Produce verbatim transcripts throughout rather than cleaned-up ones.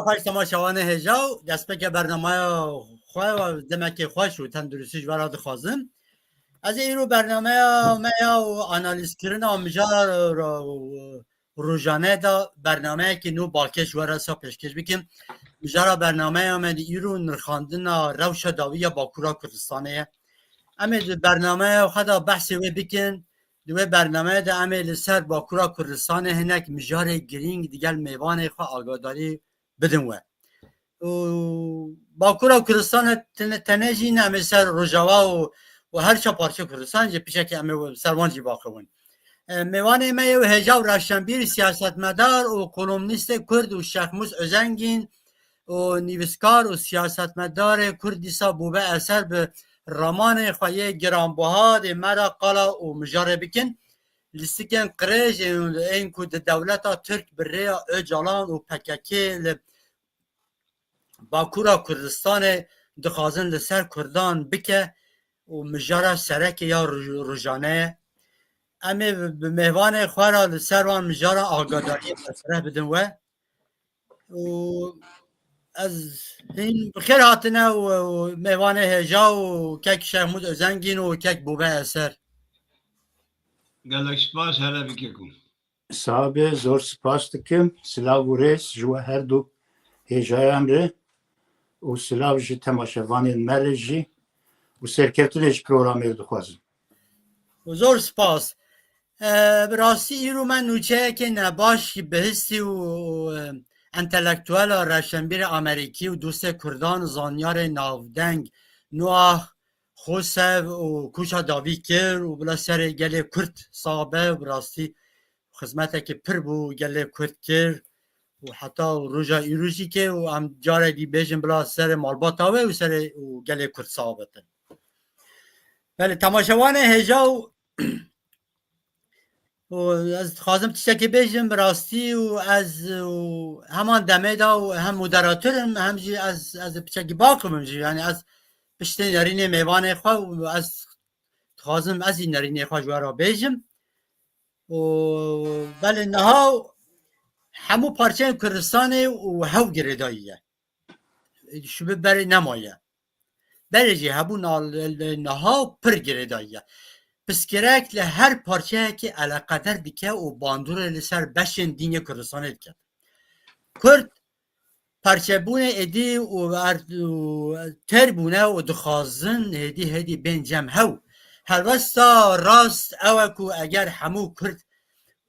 Xweş temaşevanê hêja û destpêkê bernameya xwe demekê xweş û tenduristî ji we re dixwazim. Ez ê îro bernameya me ya û analîzkirina mijara ro-, rojane de bernameyekê nû balkêş ji we re sa pêşkêş bikim. Mijara bernameya me di îro nirxandina rewşa dawî ya Bakûra Kurdistanê ye. Em ê di bernameya xwe de behsê wê bikin. Di wê bernameyê de em ê li ser Bakûra Kurdistanê hinek mijarê girîng digel mêvanê xwe agadarî bidin we. Û Bakûra Kurdistanê tene, tene jî ne, em ê ser Rojava û, û her çar parçe Kurdistan jî piçekî em ê ser wan jî baxivin. E, mêvanê me yê hêja û rewşenbîr, siyasetmedar û kolumnîstê Kurd û Şexmûs Özengîn û nivîskar û siyasetmedarê Kurd dîsa Bûbe Eser bi ramanê xwe yê giranbuha dê me re qala û mijarê bikin. Lîstikên qirêj ên, ên ku di dewleta Tirk bi rêya Ocalan û P K K li Bakûra Kurdistanê dixwazin li ser Kurdan bike û mijara sereke ya roj-, rojane ye. Em ê bi, bi mêvanê xwe re li ser wan mijaran agadariyê berfireh bidin we. Û ez hîn bi xêr hatine û, û mêvanê hêja û kek Şehmûd Özengîn û kek Bûbe Eser. Gelek spas, here bike ku. Sabe, zor spas dikim. Silav û rêz ji we her du hêjayan re û silav ji temaşevanên me re jî û serkeftinê ji programê dixwazim. Zor spas. E, bi rastî îro me nûçeyekê nebaş bihistî û, û, e, entelektuela rewşenbîrê Amerîkî û dostê Kurdan, zanyarê navdeng Noah Xosev û koça dawî kir û bila serê gelê Kurd sabe û bi rastî xizmetekî pir bû gelê Kurd kir û heta roja îro jî ke û em carê dî bêjin bila serê malbata wê û serê û gelê Kurd sabitin. Belê, temaşevanê hêja û, û ez dixwazim tiştekî bêjim bi rastî û ez û heman demê de û hem moderator im, hem jî ez, ez piçekî baqim im jî. Yani ez piştê nerînê mêvanê xwe û ez dixwazim ez jî nerînê xwe ji we re bêjim. Û belê niha hemû parçeyên Kurdistanê û hev girêdayî ye. Şibi berê nemaye. Berê jî hebû nal-, niha pir girêdayî ye. Pirsgirêk li her parçeyekê eleqeder dike û bandorê li ser beşên dîn yê Kurdistanê dike. Kurd parçebûnê êdî û er-, û têr bûne û dixwazin hêdî hêdî bên cem hew. Helwesta rast ew e ku eger hemû Kurd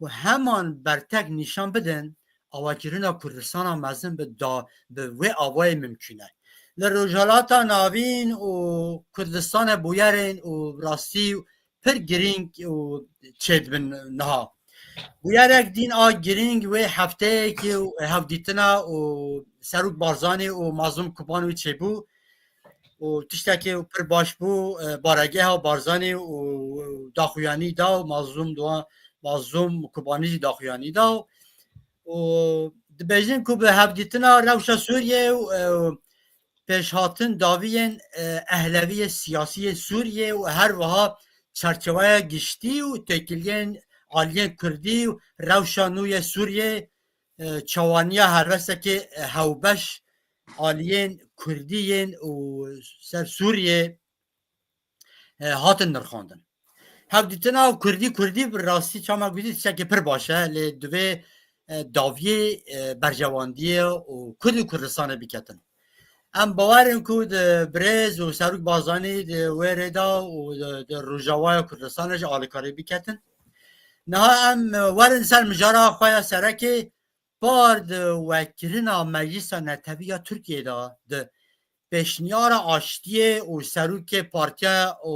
û heman bertek nîşan bidin, avakirina Kurdistana mezin bi da-, bi wê avayê mimkûn e. Li Rojhilata Navîn û Kurdistanê bûyerên û rastî pir girîng û çêdibin niha. Bûyerek dîn a girîng wê hefteyekê û hevdîtina û Serok Barzanî û Mazlûm Kobanî çêbû û tiştekê pir baş bû, e, baregeha Barzanî û daxuyanî da û Mazlûm Doğa-, Mazlûm Kobanî jî daxuyanî da û dibêjin ku bi hevdîtina rewşa Sûriyê û, e, pêşhatin dawiyên, e, ehleviyê siyasî yê Sûriyê û her wiha çarçeweya giştî û têkiliyên aliyên Kurdî û rewşa nû yê Sûriyê, e, çawaniya helwestekê, e, hewbeş aliyên Kurdî yên û ser Sûriyê, e, hatin nirxandin. Hevdîtina Kurdî Kurdî bi rastî çawa gotî tiştekî pir baş e, lê divê, e, dawiyê, e, berjewendiyê û Kurd û Kurdistanê biketin. Em bawer in ku di birêz û Serok Barzanî di wê rê de û di, di Rojavaya Kurdistanê jî alîkarî biketin. Niha em, e, werin ser mijara xwe ya serekê, par di wekirina Meclisa Netewî ya Tirkiyê de di pêşniyara aştiyê û serokê partiya û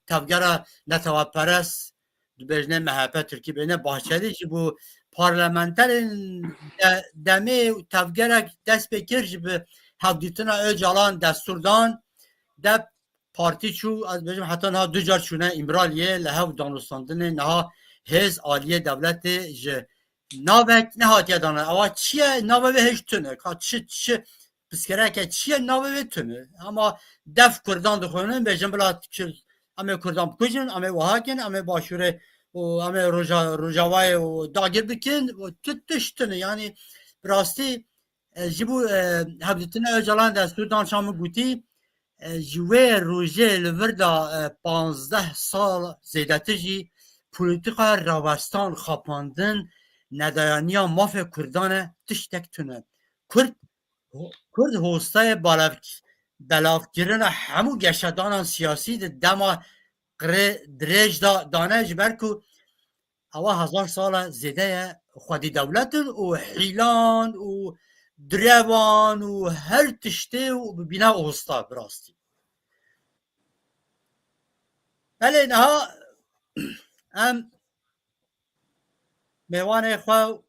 tevgera neteweperest dibêjne M H P Tirkî bêne Bahçelî ji bo parlamenterên de-, demê tevgerek dest pê kir ji bi hevdîtina Ocalan destûr dan de partî çû, ez bêjim heta niha du car çûne Îmraliyê li hev danûstandinê niha hêz aliyê dewletê ji navek nehatiye dana. Ewa çi ye? Navê wê hêj tune. Ka çi, çi pirsgirêke çi ye? Navê wê tune. Ama def Kurdan dixwînin, bêjin bila Kurd, em ê Kurdan bikujin, em ê wiha kin, em ê Başûrê û em ê Roja-, Rojavayê û dagir bikin. Û tu tişt tune. Yani bi rastî Ji bo, e, hevdîtina Ocalan de Sûdan Şamî gotî, e, ji wê rojê li vir de, e, panzdeh sal zêdetir jî polîtîkaya rawestan, xapandin, nedayaniya mafê Kurdan e, tiştek tune. Kurd, Kurd hostayê balav-, belavkirina hemû geşedanan siyasî di dema qirê dirêj de dane, ji ber ku ewa hezar sal e zêde ye xwedî dewlet in û hîlan û direvan û her tiştê û bi bîna hosta bi rastî. Belê niha em mêvanê xwe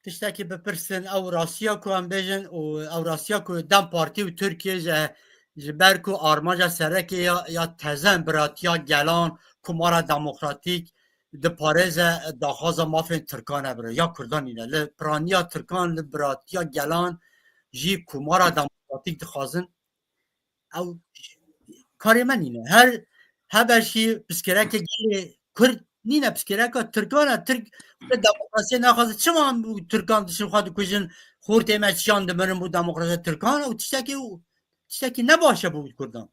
tiştekî bipirsin, ew rastiya ku em bêjin û ew rastiya ku DEM Partî û Tirkiye ji, ji ber ku armanca serekê ya, ya tezen biratiya gelan, Komara Demokratîk diparêze daxwaza mafên Tirkan e bira, ya Kurdan nîne. Li piraniya Tirkan li biratiya gelan jî Komara Demokratîk dixwazin. Ew karê me nîne. Her hebe jî piskêrekê gelê Kurd nîne, piskêreka Tirkan e. Tirk demokrasiya naxwaze. Çima em Tirkan diçin xwe dikujin, xortê me çiyan dimirin bo demokrasiya Tirkan û tiştekî û tiştekî ne baş e bo Kurdan.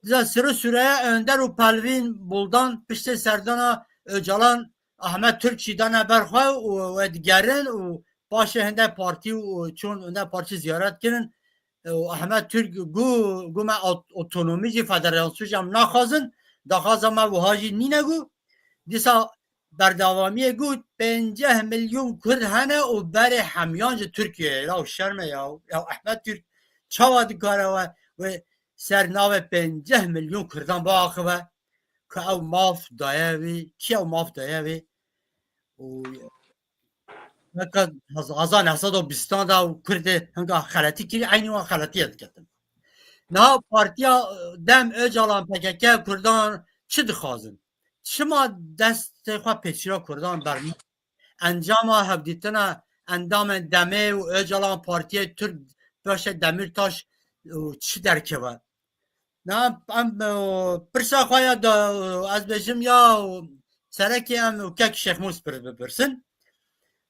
Dîsa Siro Süreyya Önder û Pelvîn Buldan piştê serdana Ocalan Ahmet Türk jî dane ber xwe û wê digerin û paşê hinde partî û çûn hinde partî ziyaret kirin. Û Ahmet Türk gu, gu me aut-, otonomî jî, federasyon jî em naxwazin, daxwaza me wiha jî nîne gu. Dîsa berdewamiyê gu pênceh milyon Kurd hene û berê hemiyan ji Tirkiyeyê. Ya şerm e ya. Ya Ahmet Türk çawa dikare we, we ser navê pênceh milyon Kurdan biaxive ku ew maf daye wî, kî ew maf daye wî? Û weke hezar neh sed û bîstan de û Kurdê hinga xeletî kirî, eynî wan xeletiye diketin. Niha partiya, e, DEM, Ocalan, P K K Kurdan çi dixwazin? Çima destê xwe pêşiya Kurdan bernin? Encama hevdîtina endamên DEMê û Ocalan, partiyê Türk, paşê Demirtaş û çi derkeve? Na, em, e, pirsa xwe ya da, e, ez bêjim ya, e, serekê em û kek Şêxmûs pir-, bipirsin.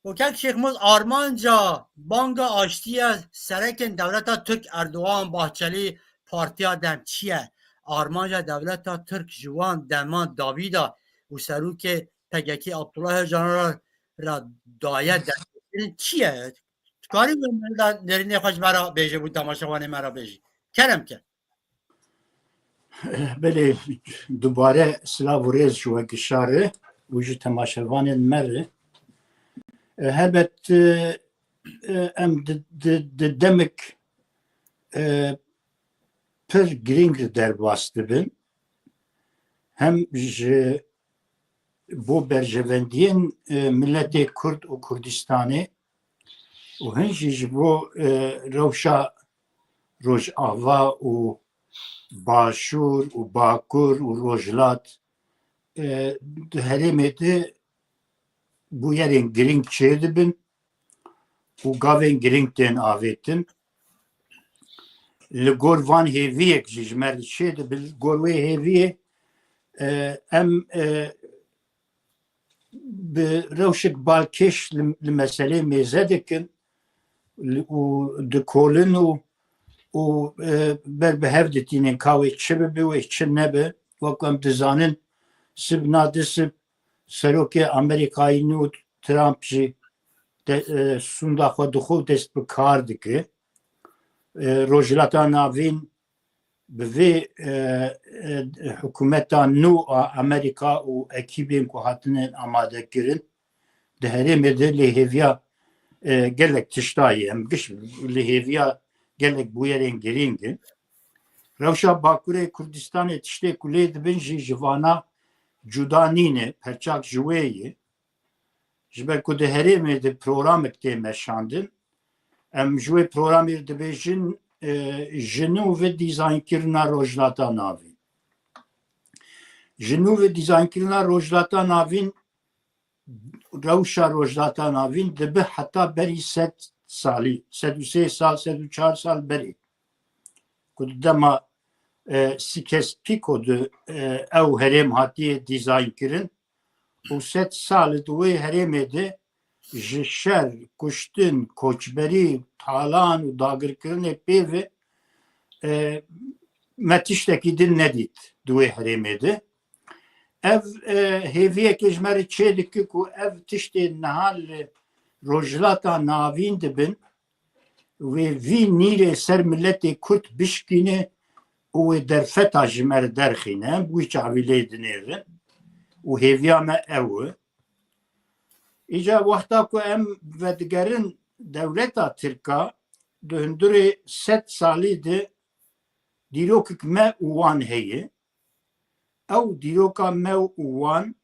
Û kek Şêxmûs armanca banga aştiye serekên dewleta Tirk Erdogan, Bahçeli, partiya DEM çi ye? Armanca dewleta Tirk ji wan deman dawî de û serokê P K K Abdullah Öcalan re, re daye destkirin çi ye? Tu karî wê min de nerînê xwe ji me re bêje bo temaşevanê me re bêjî. Kerem ke. Belê, dubare silav û rêz ji we gişa re û ji temaşevanên me re. E, helbet, e, e, em di, di, di demik, e, pir girîng derbas dibin. Hem ji bo berjevendiyên, e, miletê Kurd û Kurdistanê û hin jî ji bo, e, rewşa Rojava û Başûr û Bakur û Rojhilat, e, di herêmê de bûyerên girîng çêdibin û gavên girîng tên avêtin. Li gor van hêviyek jî ji me re çêdibin, li gor wê hêviyê, e, em, e, bi rewşek balkêş li, li meselê mêze dikin li, û dikolin û, û, e, ber bi hev ditînin ka wê çi bibe, wê çi nebe. Wek em dizanin, sib na di sib serokê Amerîkayî nû Trump jî de, e, sûnda xwe dixwe û dest bi kar dike. E, Rojhilata Navîn bi vê, e, e, hikûmeta nû a Amerîka û ekîbên ku hatine amadekirin, di herêmê de lêhêviya, e, gelek tişta ye. Em giş lêhêviya gelek bûyerên girîng in. Rewşa Bakurê Kurdistanê tiştê ku lê dibin jî ji vana cuda nîne, perçak ji wê ye. Ji ber ku di herêmê de programek tê meşandin, em ji wê programê re dibêjin, e, ji nû ve dîzaynkirina Rojhilata Navîn. Ji nû ve dîzaynkirina Rojhilata Navîn, rewşa Rojhilata Navîn dibe heta berî sed salî, sed û sê sal, sed û çar sal berê. Ku di dema, e, Sykes-Picot de, e, ew herêm hatiye dîzayn kirin û sed sal di wê herêmê de ji şer, kuştin, koçberî, talan û dagirkirinê pê ve, e, me tiştekî din nedît di wê herêmê de. Ev, e, hêviyekê ji me re çê dike ku ev tiştê niha li Rojhilata Navîn dibin, wê vî nîrê ser miletê Kurd bişkîne û wê derfeta ji me re derxîne, em bi wî çavî lê dinêrin û hêviya me ew e. Îca wexta ku em vedigerin dewleta Tirka, di hundirê sed salî de dîrokek me û wan heye. Ew dîroka me û wan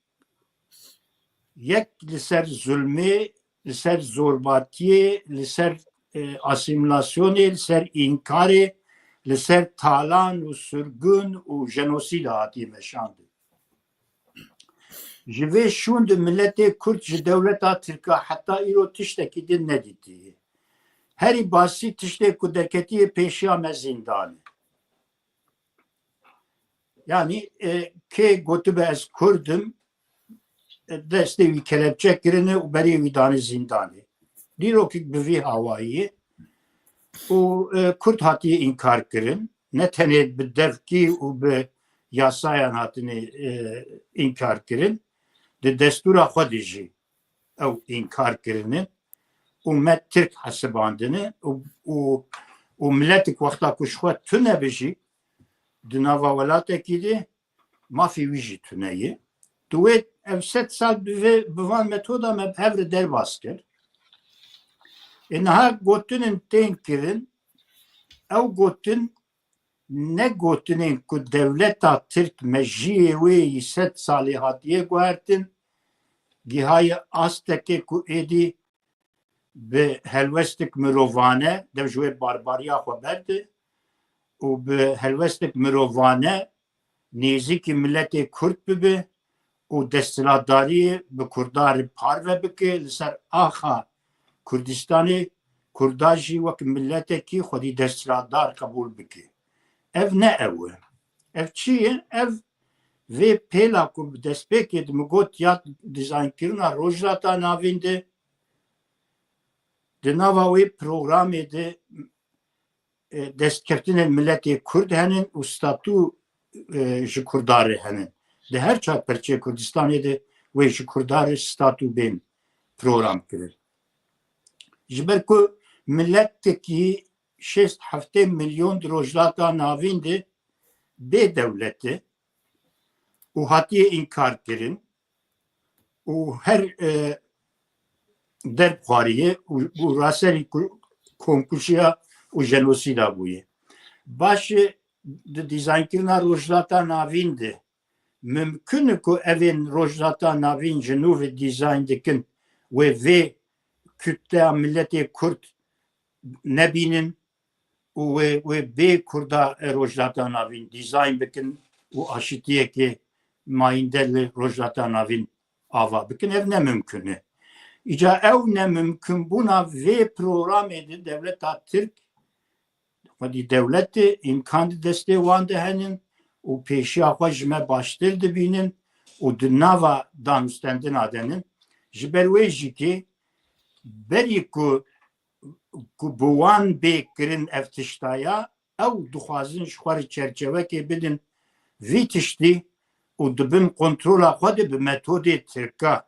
yek li ser zulmê, li ser zorbatiyê, li ser, e, asîmîlasyonê, li ser înkarê, li ser talan û sirgun û jenosîda hatiye meşandin. Ji vê şûn de miletê Kurd ji dewleta Tirka heta îro tiştekî din nedîtiye. Herî basî tiştê ku derketiye pêşiya me zîndan e. Yanî, e, kê gotibe ez Kurd im, e, destê wî kelepçe kirine û berê wî dane zîndanê. Dîrokek bi vî hawayî ye. Û, e, Kurd hatiye înkar kirin. Ne tenê bi devkî û bi yasayan hatine, e, înkar kirin. Di destûra xwe de jî ew înkar kirine û me Tirk hesibandine û, û, û miletik wexta ku ji xwe tune be jî di nava welatekî de mafê wî jî tune ye. Tu wê ev sed sal bi vê, bi van metoda me bi hev re derbas kir. Ê niha gotinên tên kirin, ew gotin ne gotinên ku dewleta Tirk mejiyê wê yî sed salî hatiye guhertin, gihaye astekê ku êdî bi helwestek mirovane, dev ji wê barbariya xwe berde û bi helwestek mirovane nêzîkî miletê Kurd bibe û desthilatdariyê bi Kurda re parve bike, li ser axa Kurdistanê Kurda jî wek miletekî xwedî desthilatdar qebûl bike. Ev ne ew e. Ev çi ye? Ev vê pêla ku bi destpêkê de min got ya dîzaynkirina Rojhilata Navîn de, di nava wê programê de, e, destkeftinên miletê Kurd henin û statû, e, ji Kurda re henin. Di her çar perçeyê Kurdistanê de wê ji Kurda re statû bên program kirin. Ji ber ku miletekî şêst heftê milyon di Rojhilata Navîn de bê dewlet e û hatiye înkar kirin û her, e, derb xwariye û, û raserî ku-, komkujiya û jenosîda bûye. Baş e, di dîzaynkirina Rojhilata Navîn de mimkun e ku evên Rojhilata Navîn ji nû ve dîzayn dikin, wê vê kütleya miletê Kurd nebînin û wê, wê bê Kurda, e, Rojhilata Navîn dîzayn bikin û aşitiyekê mayînde li Rojhilata Navîn ava bikin. Ev ne mimkun e. Îca ew ne mimkunbûna vê programê de dewleta Tirk, xwedî dewlet e, îmkan di destê wan de henin û pêşiya xwe ji me baştir dibînin û di nava danûstendina de nin. Ji ber wê jî kê berî ku, ku bi wan bê kirin ev tişta ya, ew dixwazin ji xwe re çerçevekê bidin vî tiştî û di bin kontrola xwe de bi metodê Tirka.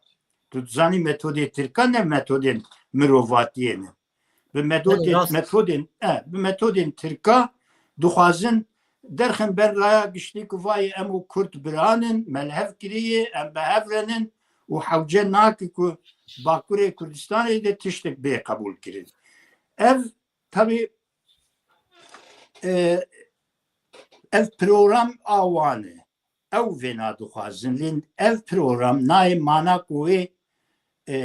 Tu dizanî metodê Tirka ne metodên mirovatiyê ne. Bi metodên, Belê, rast. metodên, e, bi metodên Tirka dixwazin derxin ber raya giştî ku vayê em û Kurd biranin, me li hev kiriye, em bi hev re nin û hewce nake ku Bakurê Kurdistanê de tiştek bê qebûl kirin. Ev, tabî, e, ev program a wan e. Ew vêna dixwazin. Lê ev program nayê mana ku wê, e,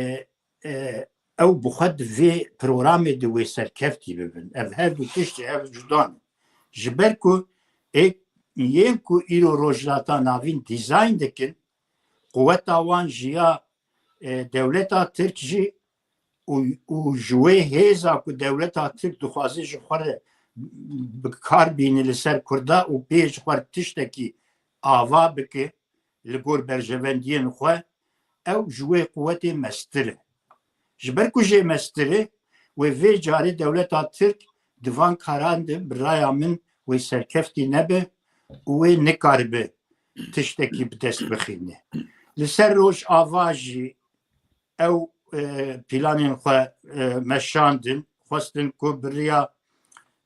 e, ew bi xwe di vê programê de wê serkeftî bibin. Ev her du tiştê ev cuda ne. Ji ber ku ê, yên ku îro Rojhilata Navîn dîzayn dikin, quweta wan ji ya, e, dewleta Tirk jî û, û ji wê hêza ku dewleta Tirk dixwaze ji xwe re bi kar bîne li ser Kurda û pê ji xwe re tiştekî ava bike li gor berjevendiyên xwe, ew ji wê quwetê mestir e. Ji ber ku jê mestir e, wê vê carê dewleta Tirk di van karan de bi raya min wê serkeftî nebe û wê nikaribe tiştekî bi dest bixîne. Li ser Rojava jî ew, e, planên xwe, e, meşandin, xwestin ku bi riya,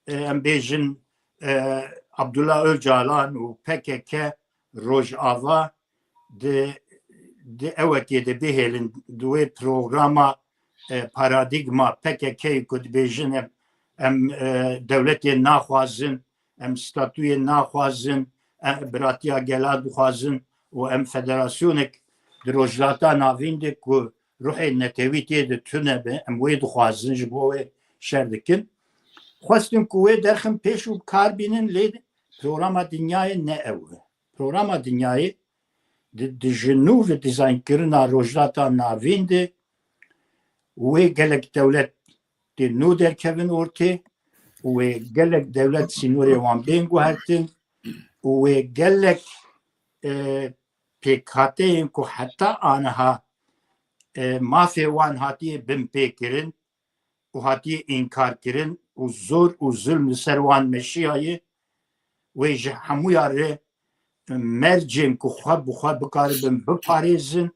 e, em bêjin, e, Abdullah Öcalan û P K K Rojava di, di ewekê de bihêlin, di wê programa, e, paradîgma P K K ku dibêjin em, em, e, dewletê naxwazin, em statuyê naxwazin, em biratiya gela dixwazin û em federasyonek di Rojhilata Navîn de ku ruhê netewî tê de tune be, em wê dixwazin, ji bo wê şer dikin. Xwestin ku wê derxin pêş û bi kar bînin, lê programa dinyayê ne ew e. Programa dinyayê di, di ji nû ve dîzaynkirina Rojhilata Navîn de wê gelek dewlet tê nû derkevin ortê û wê gelek dewlet sînorê wan bên guhertin û wê gelek, e, pêkhateyên ku heta aniha, e, mafê wan hatiye binpêkirin û hatiye înkarkirin û zor û zulm li ser wan meşiyaye, wê ji hemûya re mercên ku xwe bi xwe bikaribin biparêzin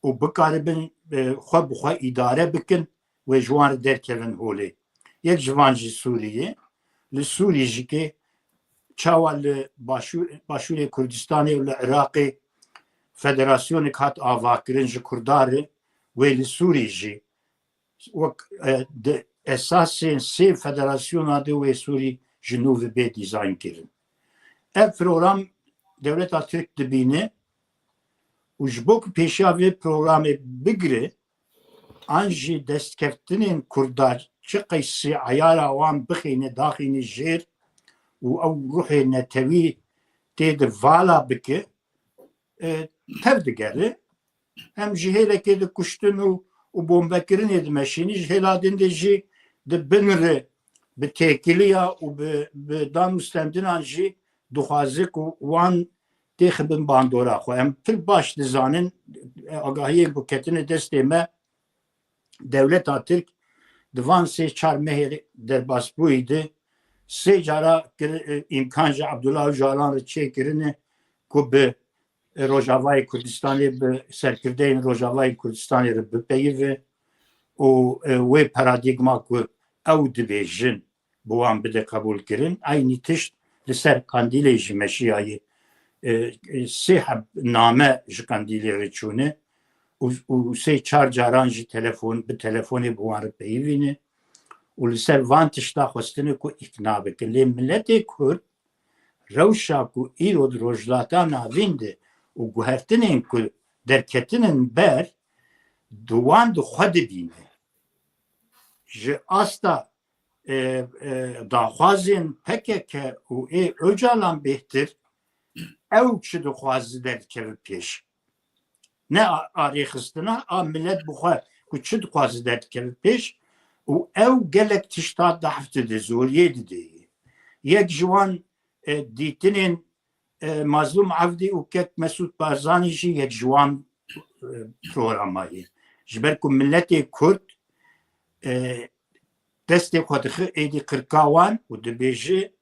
û bikaribin, e, xwe bi xwe îdare bikin, wê ji wan re derkevin holê. Yek ji van jî Sûrî ye. Li Sûrî jî ke çawa li başûr-, Başûrê Kurdistanê û li Iraqê federasyonek hat avakirin ji Kurdan re, wê li Sûrî jî wek, e, di esasên sê federasyona de wê Sûrî ji nû ve bê dîzaynkirin. Ev program dewleta Tirk dibîne û ji bo ku pêşiya vê programê bigire, an jî destkeftinên Kurda çi qeysî eyara wan bixîne, daxîne jêr û ew ruhê netewî tê de vala bike, e, tev digere. Em ji hêlekê de kuştin û, û bombekirinê dimeşînî, ji hêla din de jî di bin re bi têkiliya û bi, bi danûstendinan jî dixwaze ku wan têxibin bandora xwe. Em pir baş dizanin, e, agahiyên ku ketine destê me, dewleta Tirk di van sê çar mehê derbasbûyî de sê cara kir, e, îmkan ji Abdullah Ocalan re çêkirine ku bi, e, Rojavayê Kurdistanê, bi serkirdeyên Rojavayê Kurdistanê re bipeyive û, e, wê paradîgma ku ew dibêjin bi wan bide qebûlkirin. Eynî tişt li ser Qandîlê jî meşiyayî, e, e, sê heb name ji Qandîlê re çûne û, û sê çar caran jî telefon, bi telefonê bi wan re peyivîne û li ser van tişta xwestine ku îkna bikin. Lê miletê Kurd rewşa ku îro di Rojhilata Navîn de û guhertinên ku derketinin ber, di wan de xwe dibîne. Ji asta, e, e, daxwazên P K K û ê Ocalan bêhtir ew çi dixwaze derdikeve pêş. Ne a, a rêxistina, a milet bi xwe ku çi dixwaze derdikeve pêş û ew gelek tişta dahf dide, zoriyê dide. Yek ji wan, e, dîtinên, e, Mazlûm Evdî û kek Mesûd Barzanî jî yek ji wan, e, programa ye. Ji ber ku miletê Kurd, e, destê xwe dixe êdî qirka wan û dibêje,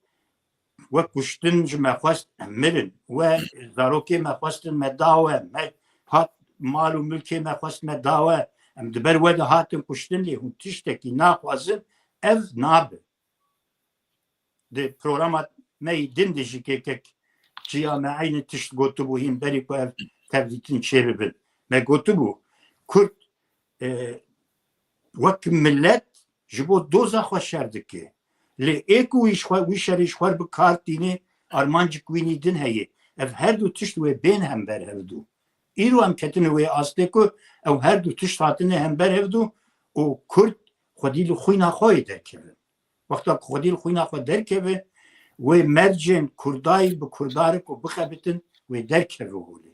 we kuştin ji me xwest, em mirin. We zarokê me xwestin, me da we. Me hat mal û milkê me xwest, me da we. Em di ber we de hatin kuştin, lê hûn tiştekî naxwazin, ev nabe. Di programa me yî din de jî kekek çiya me eynî tişt gotibû, hîn berî ku ev tevdîtin çêbibin. Me gotibû, Kurd, e, wek milet ji bo doza xwe şer dike. Lê ê ku wî ji xwe, wî şerê ji xwe bi kar tîne, armancek wî nî din heye. Ev her du tişt wê bên hember hevdû. Îro em ketine wê astê ku ew her du tişt hatine hember hevdû û Kurd xwedî li xwîna xwe yê derkeve. Wexta ku xwedî li xwîna xwe derkeve, wê mercên Kurdayî bi Kurda re ku bixebitin, wê derkeve holê.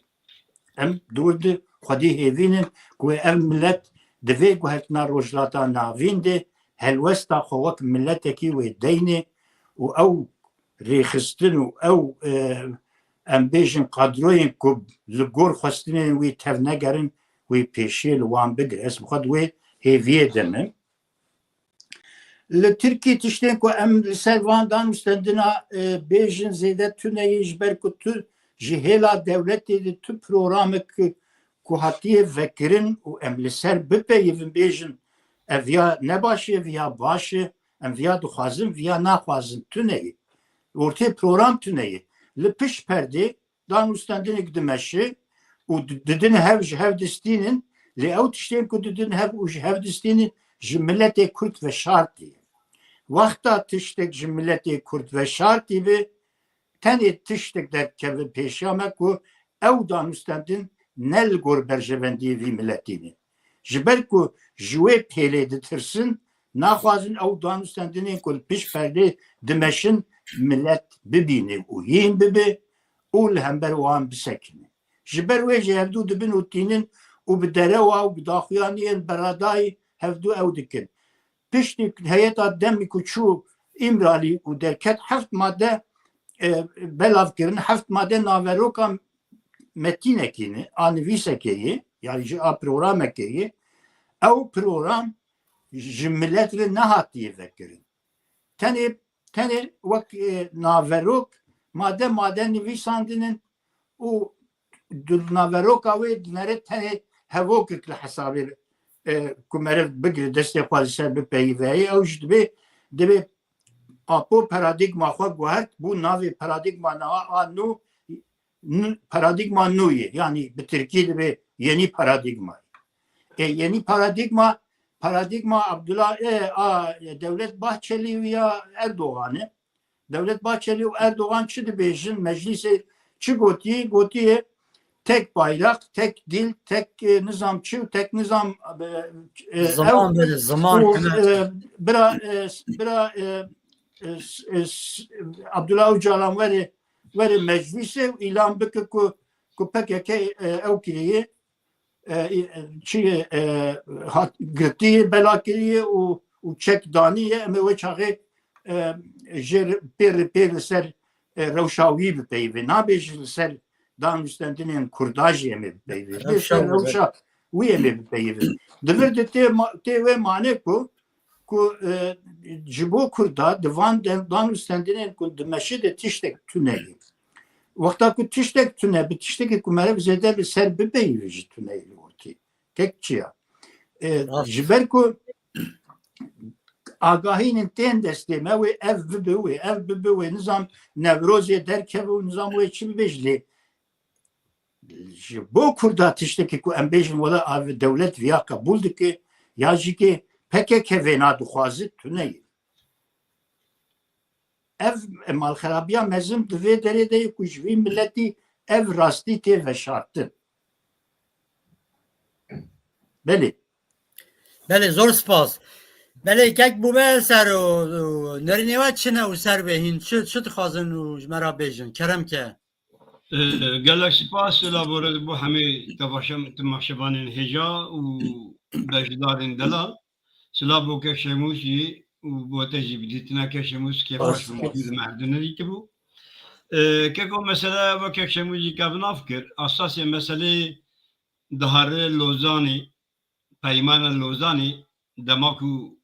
Em dûr di xwedî hêvînin ku wê ev milet di vê guhertina Rojhilata Navîn de helwesta xwe wek miletekî wê deyne û ew rêxistin û ew, e, em bêjin kadroyên ku li gor xwestinên wî tevnegerin, wê pêşiyê li wan bigire. Ez bi xwe di wê hêviyê de me. Li Tirkî tiştên ku em li ser van danûstendina, e, bêjin zêde tune ye, ji ber ku tu ji hêla dewletê de tu programek ku hatiye vekirin û em li ser bipeyivin bêjin, ev ya ne baş e, viya baş e, em viya dixwazin, viya naxwazin, tune ye. Ortê program tune ye. Li pişt perdê danûstendinek dimeşe û di-, didin hev, ji hev distînin, lê ew tiştên ku didin hev û ji hev distînin ji miletê Kurd veşartî. Wexta tiştek ji miletê Kurd veşartî be, tenê tiştek derkeve pêşiya me ku ew danûstendin ne li gor berjevendiyê vî miletî ne. Ji ber ku ji wê pêlê ditirsin, naxwazin ew danûstendinên ku li pişt perdê dimeşin milet bibîne û hîn bibe û li hember wan bisekine. Ji ber wê jî hevdû dibin û tînin û bi derewa û bi daxuyaniyên beradayî hevdû ew dikin. Piştî heyeta demî ku çû Îmralî û derket heft made, e, belav kirin, heft made naveroka metînekî ne, a nivîsekê ye, yanî ji a programekê ye. Ew program ji milet re nehatiye vekirin. Tenê, tenê wek, e, naverok made made nivîsandinin û di naveroka wê dinere tenê hevokek li hesabê, e, ku meriv bigire destê xwe li ser bipeyiveyê, ew jî dibê, dibê Apo paradîgma xwe guhert, bû navê paradîgma niha a nû, n-, paradîgma nû ye. Yanî bi tirkî dibê yenî paradîgma. E, yenî paradîgma, paradîgma Abdullah, e, a, Devlet Bahçeli ya Erdogan e. Devlet Bahçeli û Erdogan çi dibêjin? Meclîsê çi gotiye? Gotiye tek bayrak, tek dil, tek, e, nizam çi û tek nizam, e, e, Ziman ew bere, ziman û, kine. E, bira, e, bira, e, e, s-, e, s-, Abdullah Ocalan were, were meclîsê û îlan bike ku, ku P K K, e, ew kiriye, e, e, çi, e, hat, girtiye, bela kiriye û, û çek daniye, em ê wê çaxê, e, jê re-, pê re-, pê li ser, e, rewşa wî bipeyivin. Nabêjin li ser danûstendinên Kurda jî em ê bipeyivin. Bê Rewşa ser wî. rewşa wî em ê bipeyivin. Di vir de tê ma-, tê wê mane ku, ku, e, ji bo Kurda di van de-, danûstendinên ku dimeşe de tiştek tune ye. Wexta ku tiştek tune bi tiştekê ku meriv zêde li ser bipeyive jî tune ye li ortê. Tek çi ya? E, Rast. Ji ber ku agahînin tên destê me, wê ev bibe, wê ev bibe, wê nizam Newrozê derkeve û nizam wê çi bibe jî lê ji bo Kurda tiştekî ku em bêjin wela ev dewlet viya qebûl dike ya jî ke P K K vêna dixwaze tune ye. Ev malxerabiya mezin di vê derê de ye ku ji vî miletî ev rastî tê veşartin. Belê. Belê, zor spas. Belê, kek bûbe ser û, û nerînê we çi ne û ser bê hîn çi, çi dixwazin û ji me re bêjin? Kerem ke. Ee, gelek spas, silav û rêz bo hemî temaşe-, temaşevanên hêja û beşdarên delal. Silav bo kek Şemûs jî û bo te jî bi dîtina kek Şemûs kêfa Baş Şemûs spas. Jî di me hevdû nedîtibû. Ee, keko mesele wek kek Şemûs jî kevnav kir. Esasê meseleyê dihare Lozanê, Peymana Lozanê, dema ku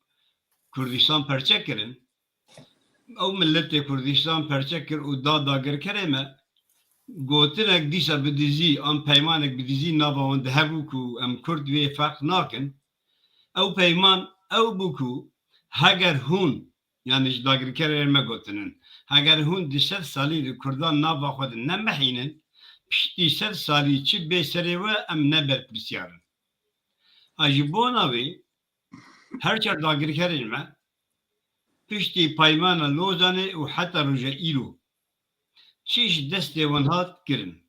Kurdistan perçe kirin, ew miletê Kurdistan perçe kir û da dagirkerê me, gotinek dîsa bi dizî, an peymanek bi dizî nava wan de hebû ku em Kurd wê ferq nakin. Ew peyman ew bû ku heger hûn, yanî ji dagirkerê me gotinin, heger hûn di sed salî de Kurdan nava xwe de nemehînin, piştî sed salî çi bê serê we em ne berpirsiyar in. A ji bona wê her çar dagirkerên me piştî Peymana Lozanê û heta roja îro çi ji destê wan hat kirin.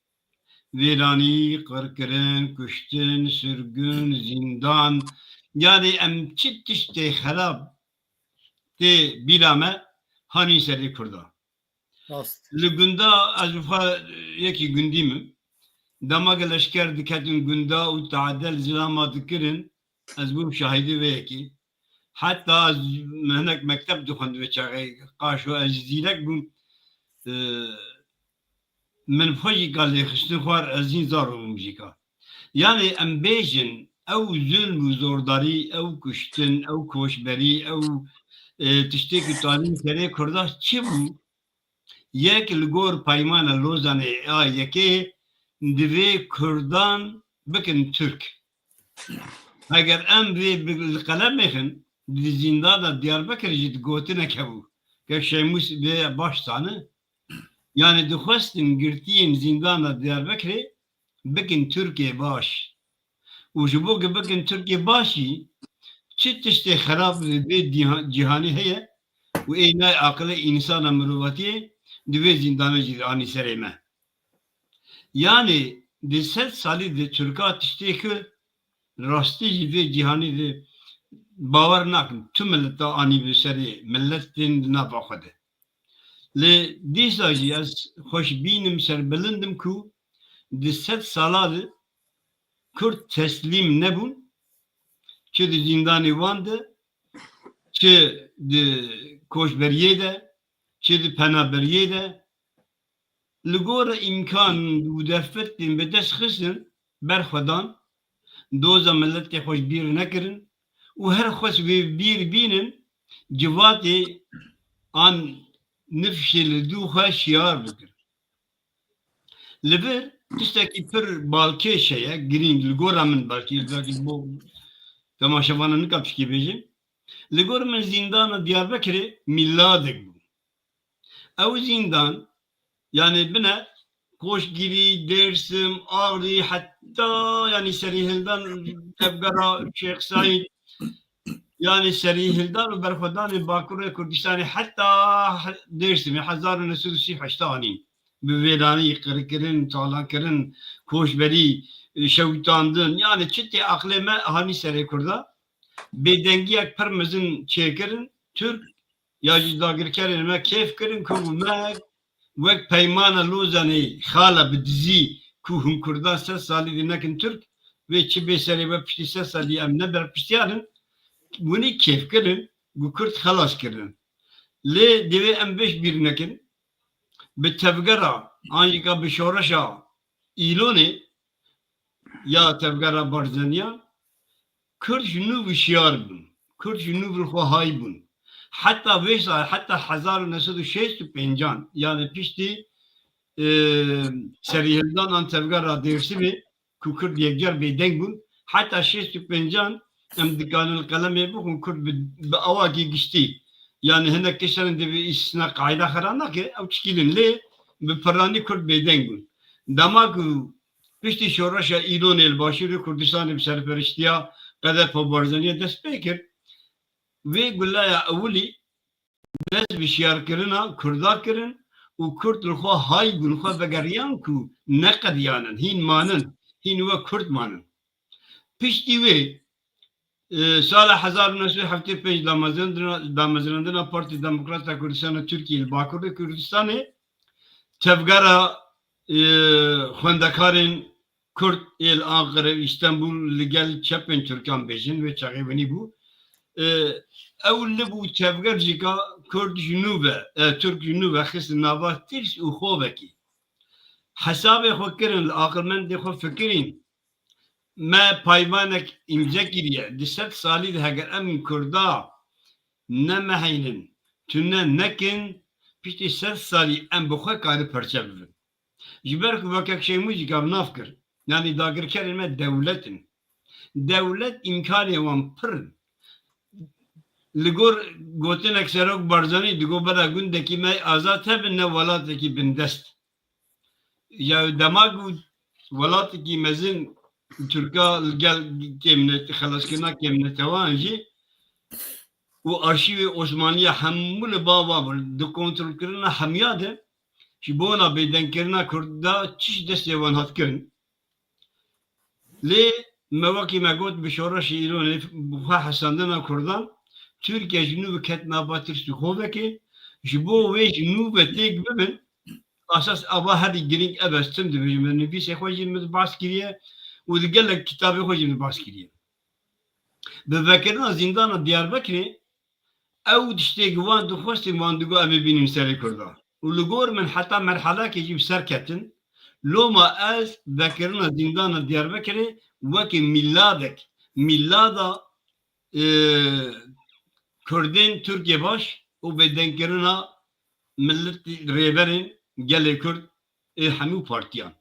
Vêranî, qirkirin, kuştin, sirgûn, zîndan, yanî em çi tiştê xerab tê bîra me hanî serê Kurda. Rast. Li gunda ez bi xwe yekî gundî me. Dema ke leşker diketin gunda û tade li zilama dikirin, ez bûm şahidê vê yekê. Heta ez hinek mekteb dixwend vê çaxê, qaşo ez zîrek bûm. Ee, min xwe jî ka lêxistin xwar, ez hîn zaro bûm jî ka. Yanî em bêjin, ew zulm û zordarî, ew kuştin, ew koçberî, ew, e, tiştê ku tanîn serê Kurda çi bû? Yek li gor Peymana Lozanê a yekê divê Kurdan bikin Tirk. Heger em vê bi, li qelem bêxin, di zîndana Diyarbekirê jî digotinek hebû. Kek Şemûs vê baş zane. Yani dixwestin girtiyên zîndana Diyarbekirê bikin Tirkê baş. Û ji bo ku bikin Tirkê baş jî, çi tiştê xerab li vê dîha-, cîhanê heye û ê nayê aqilê însana mirovatiyê di vê zîndanê jî anî serê me. Yani di sed salî di Tirka tiştê ku rastî jî vê cîhanî de bawer nakin. Tu mileta anî bi serê milet tên di nava xwe de. Lê dîsa jî ez xweş bînim, serbilind im ku di sed sala de Kurd teslîm nebûn. Çi di zîndanê wan de, çi di koçberiyê de, çi di penaberiyê de. Li gor îmkan û derfetên bi dest xistin, berxwedan, doza miletê xwe ji bîr nekirin û her xwest wê bîr bînin, civatê an nifşê li dû xwe şiyar bikin. Li vir tiştekî pir balkêş heye, girîng, li gora min belkî, belkî bo temaşevanan nika pişkê bêjim. Li gor min zîndana Diyarbekirê mîladek bû. Ew zîndan, yani bine Koçgirî, Dêrsim, Axrî, heta yani Serîhildan, Tevgera Şêx Seîd, yani Serîhildan û berxwedanê Bakurê Kurdistanê heta Dêrsimê hezar û neh sed û sî û heşt anîn. Bi vêranî, qirkirin, talankirin, koçberî, şewitandin, yani çi tê aqilê me hanî serê Kurda. Bêdengiyek pir mezin çêkirin. Tirk ya jî dagirkerên me kêf kirin ku me wek Peymana Lozanê xala bi dizî ku hûn Kurdan sed salî dî nekin Tirk, vê çi bê serê we piştî sed salî em ne berpirsiyar in, winî kêf kirin ku Kurd xelas kirin. Lê divê em vê ji bîr nekin. Bi tevgera an jî ka bi şoreşa Îlonê ya tevgera Barzaniya, Kurd ji nû wişyar bûn. Kurd ji nû li xwe hay bûn. Heta vê sal, heta hezar û neh sed û şêst û pêncan, yani piştî, e, serîhildan an tevgera Dêrsimê, ku Kurd yekcar bêdeng bûn, heta şêst û pêncan em dikanin li qelemê bixwin, Kurd bi, bi awakî giştî. Yani hinek kişanên divê îstisna qaîda xera nake, ew çikînin. Lê bi piranî Kurd bêdeng bûn. Dema ku piştî şoreşa Îlonê li Başûrê Kurdistanê bi serperiştiya Qedef û Barzaniyê dest pê kir, vê guleya ewilî dest bi şiyarkirina Kurda kirin û Kurd li xwe hay bûn, xwe vegeriyan ku neqediyanin, hîn manin, hîn wek Kurd manin. Piştî wê, e, sala hezar û neh sed û heftê û pênc damezrandina, damezrandina Partî Demokrata Kurdistana Tirkiyê li Bakurê Kurdistanê tevgera, e, xwendekarên Kurd ê li Anqere û Îstenbul li gel çepên Tirkan bêjin, wê çaxê winî bû. E, ew li bû tevger jî ka Kurd ji nû ve, e, Tirk ji nû ve xist nava tirs û xovekî. Hesabê xwe kirin, li aqilmendê xwe fikirîn. Me paymanek îmze kiriye. Di sed salî de heger em Kurda nemeheynin, tune nekin, piştî sed salî em bi xwe kari perçe bibin. Ji ber ku wekek Şêmû jî gav nav kir. Yanî dagirkerên me dewlet in. Dewlet îmkanê wan pir in. Li gor gotinek Serok Barzanî digot bela gundekî me azad hebin ne welatekî bindest. Ya dema ku welatekî mezin Tirka li gel kêmne-, xelaskirina kêmnetewan jî û arşîvê Osmaniya hemû li ba wan bû. Di kontrolkirina hemiya de ji bona bêdengkirina Kurda çi ji destê wan hat kirin. Lê me wekî me got bi şoreşê Îlonê bi xwe hesandina Kurdan, Tirkiye ji nû ve ket nava tirs û xovekê, ji bo wê ji nû ve têk bibin, asas ava herî girîng ev e, ez tim dibêjim, min nivîsê xwe jî min behs kiriye û di gelek kitabê xwe jî min behs kiriye. Bi vekirina zîndana Diyarbekirê, ew tiştê ku wan dixwestin, wan digot, em ê bînin serê Kurda. Û li gor min heta merhelakê jî bi ser ketin. Loma ez vekirina zîndana Diyarbekirê wekî mîladek, mîlada, e, Kurdên Tirkiyê baş û bêdengkirina milletî rêberên gelê Kurd ê hemû partiyan.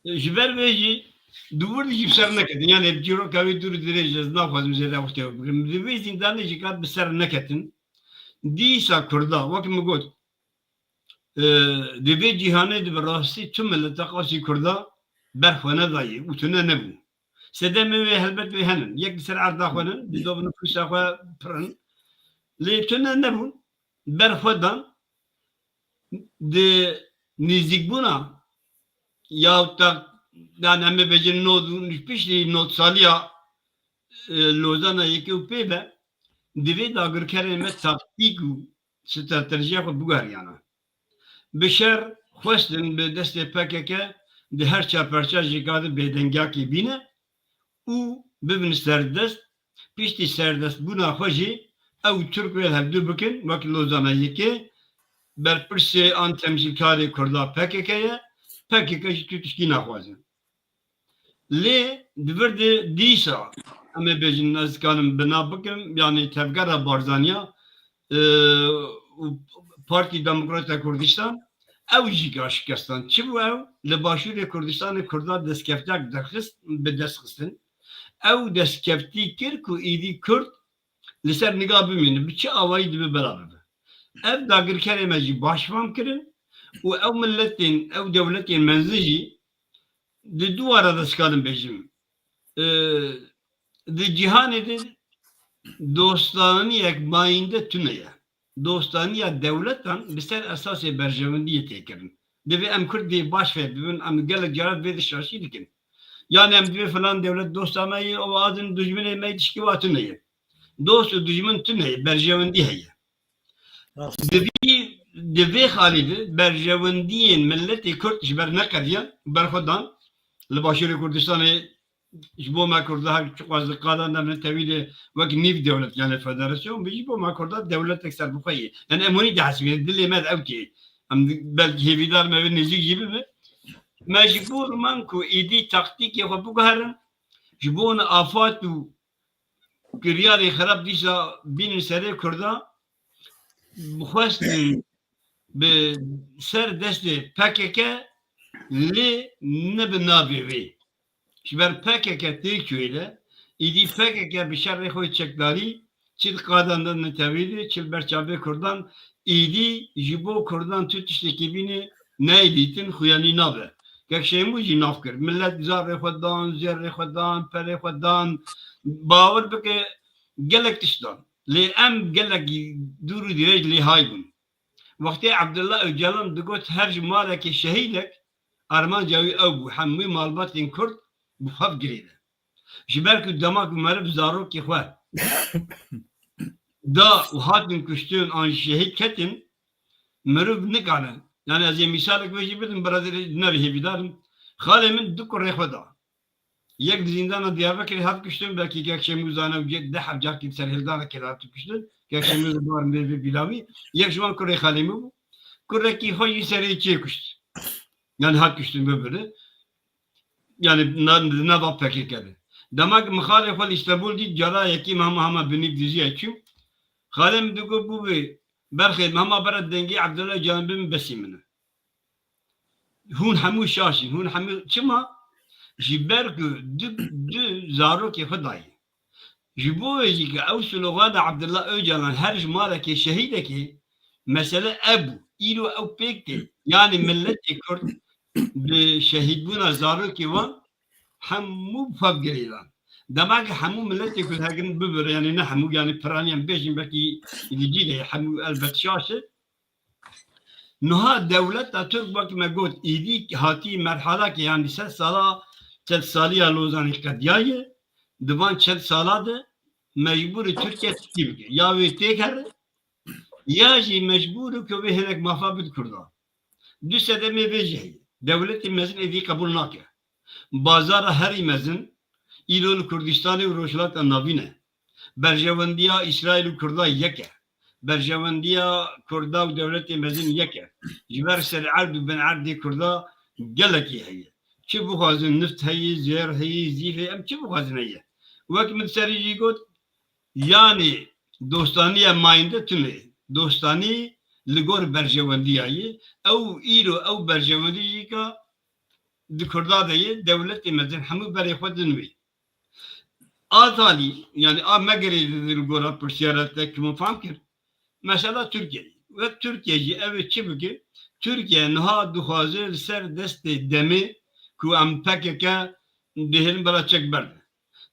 E, ji ber vê jî di wir de jî bi ser neketin. Yani çîroka wê dûr û dirêj ez naxwazim zêde wextê we bigirim. Di vê zîndanê jî ka bi ser neketin. Dîsa Kurda, wek min got, e, di vê cîhanê de bi rastî tu mileta qasî Kurda berxwe nedayê û tune nebû. Sedemê wê helbet wê henin. Yek li ser erda xwe nin, di dov nifûsa xwe pir in. Lê tune nebûn, berxwe dan. Di nîzîkbûna ya ta, yani em ê bêjin nod û piştî nod saliya, e, Lozana yekê û pê ve, divê dagirkerên me taktîk û stratejiya xwe biguheriyana. Bi şer xwestin bi destê P K K di her çar perça jî ka di bêdengiyakê bîne û bibin serdest. Piştî serdestbûna xwe jî ew Tirk wê hevdu bikin, wek Lozana yekê, berpirsê an temsîlkarê Kurda P K K ye, P K K jî tu tiştî naxwazin. Lê di vir de dîsa, em ê bêjin, ez dikarim bina bikim, yanî tevgera Barzaniya, e, û Partî Demokrata Kurdistan, ew jî ka şikestan. Çi bû ew? Li Başûrê Kurdistanê Kurda destkeftiyek derxist, bi dest xistin. Ew destkeftî kir ku êdî Kurd li ser niga bimîne, bi çi awayî dibe bela bibe. Ev dagirkerê me jî baş fam kirin û ew miletên, ew dewletên mezin jî di dû wara de dikarim bêjim. E, di cîhanê de dostaniyek mayînde tune ye. Dostaniya dewletan bi ser esasê berjewendiyê tê kirin. Divê em Kurd dê baş fêr bibin, em gelek caran vê de şaşî dikin. Yani em divê filan dewlet dosta me ye, ew adin dijminê me ye, tişkî wa tune ye. Dost û dijmin tune ye, berjewendî heye. Rast. Di vî, di vê xalî de berjewendiyên miletê Kurd ji ber neqediyan, berxwe dan. Li Başûrê Kurdistanê ji bo me Kurda her çiqas di qadan de min tevî de wek nîv dewlet, yani federasyon, bi ji bo me Kurda dewletek serbixwe ye. Yani em hûnî dihesibînin, dilê me de ew tê. Em di-, belkî hêvîdar me vê nêzîk jî bibe. Me ji bo riman ku êdî taktîkê xwe biguherin, ji bo ne afat û kiryarê xerab dîsa bînin serê Kurda, bixwestin bi ser destê P K K lê ne bi navê wê. Ji ber P K K tê çûyê de, êdî P K K bi şerê xwe çekdarî çi di qadan de netewîrê, çi li ber çavê Kurdan, êdî ji bo Kurdan tu tiştekî bîne neyê dîtin, xuyanî nabe. Kek Şêmû jî nav kir. Milet zarê xwe dan, zêrê xwe dan, perê xwe dan. Bawer bike gelek tişt dan. Lê em gelek dûr û dirêj lê hay bûn. Wextê Abdullah Öcalan digot her ji malekê şehîdek, armanca wî ew bû, hemû malbatên Kurd bi xwe girêne. Ji ber ku dema ku meriv zarokê xwe da û hatin kuştin an jî şehîd ketin, meriv nikane. Yani ez ê mîsalek wê jî bidim, bira dê nebê hêvîdar im. Xalê min du kurê xwe da. Yek di zîndana Diyarbekirê hat kuştin, belkî kek Şêmû zane û deh ev carkî serhildanekê de hat kuştin. Kek Şêmû di bar mêrê bîlawî. Yek ji wan kurê xalê min bû. Kurekî xwe jî serê çê kuşt. Yani hat kuştin bibiri. Yani na-, di nava P K K de. Dema ki min xalê xwe li Îstanbul dît, cara yekî min hema hema bi nîv diziya çûm. Xalê min digot bû bi berxê min hema bera dengê Abdullah Can bin besî min e. Hûn hemû şaş in, hûn hemû çima? Ji ber ku du, du zarokê xwe dayî. Ji bo wê jî ke ew slogana Abdullah Öcalan her ji malekê şehîdekê, mesele ev bû. Îro ew pêk tê. Yani milletê Kurd bi şehîdbûna zarokê wan hemû bi xwe girêdan. Dema ki hemû milletê Kurd herin bibire, yani ne hemû, yani piranî em bêjin belkî li cî de hemû elbet şaş e. Niha dewleta Tirk, wek me got, êdî hatî merhalakê, yanî sed sala, sed saliya Lozanê qediyaye, di van çend sala de mecbûr e Tirkiye tiştî bike. Ya wê têk here, ya jî mecbûr e ku wê hinek mafa bide Kurdan. Du sedemê vê jî heye. Dewletê mezin êdî qebûl nake. Bazara herî mezin îro li Kurdistanê û Rojhilata Navîn e. Berjewendiya Îsraîl û Kurda yek e. Berjewendiya Kurda û dewletê mezin yek e. Ji ber sererd û binerdê Kurda gelekî heye. Çi bixwazin, nift heye, zêr heye, zîf heye, em çi bixwazin heye. Wek min serî jî got, yanî dostaniye mayînde tune. Dostanî li gor berjewendiya ye. Ew îro ew berjewendî jî ka di Kurda de ye, dewletê mezin hemû berê xwe din wê. A talî, yanî a megerê li gora pirsiyara te ki min fam kir. Mesela Tirkiye. Wek Tirkiye jî ev ê çi bike? Tirkiye niha dixwaze li ser destê demê ku em P K K dihêlin bela çek berdin.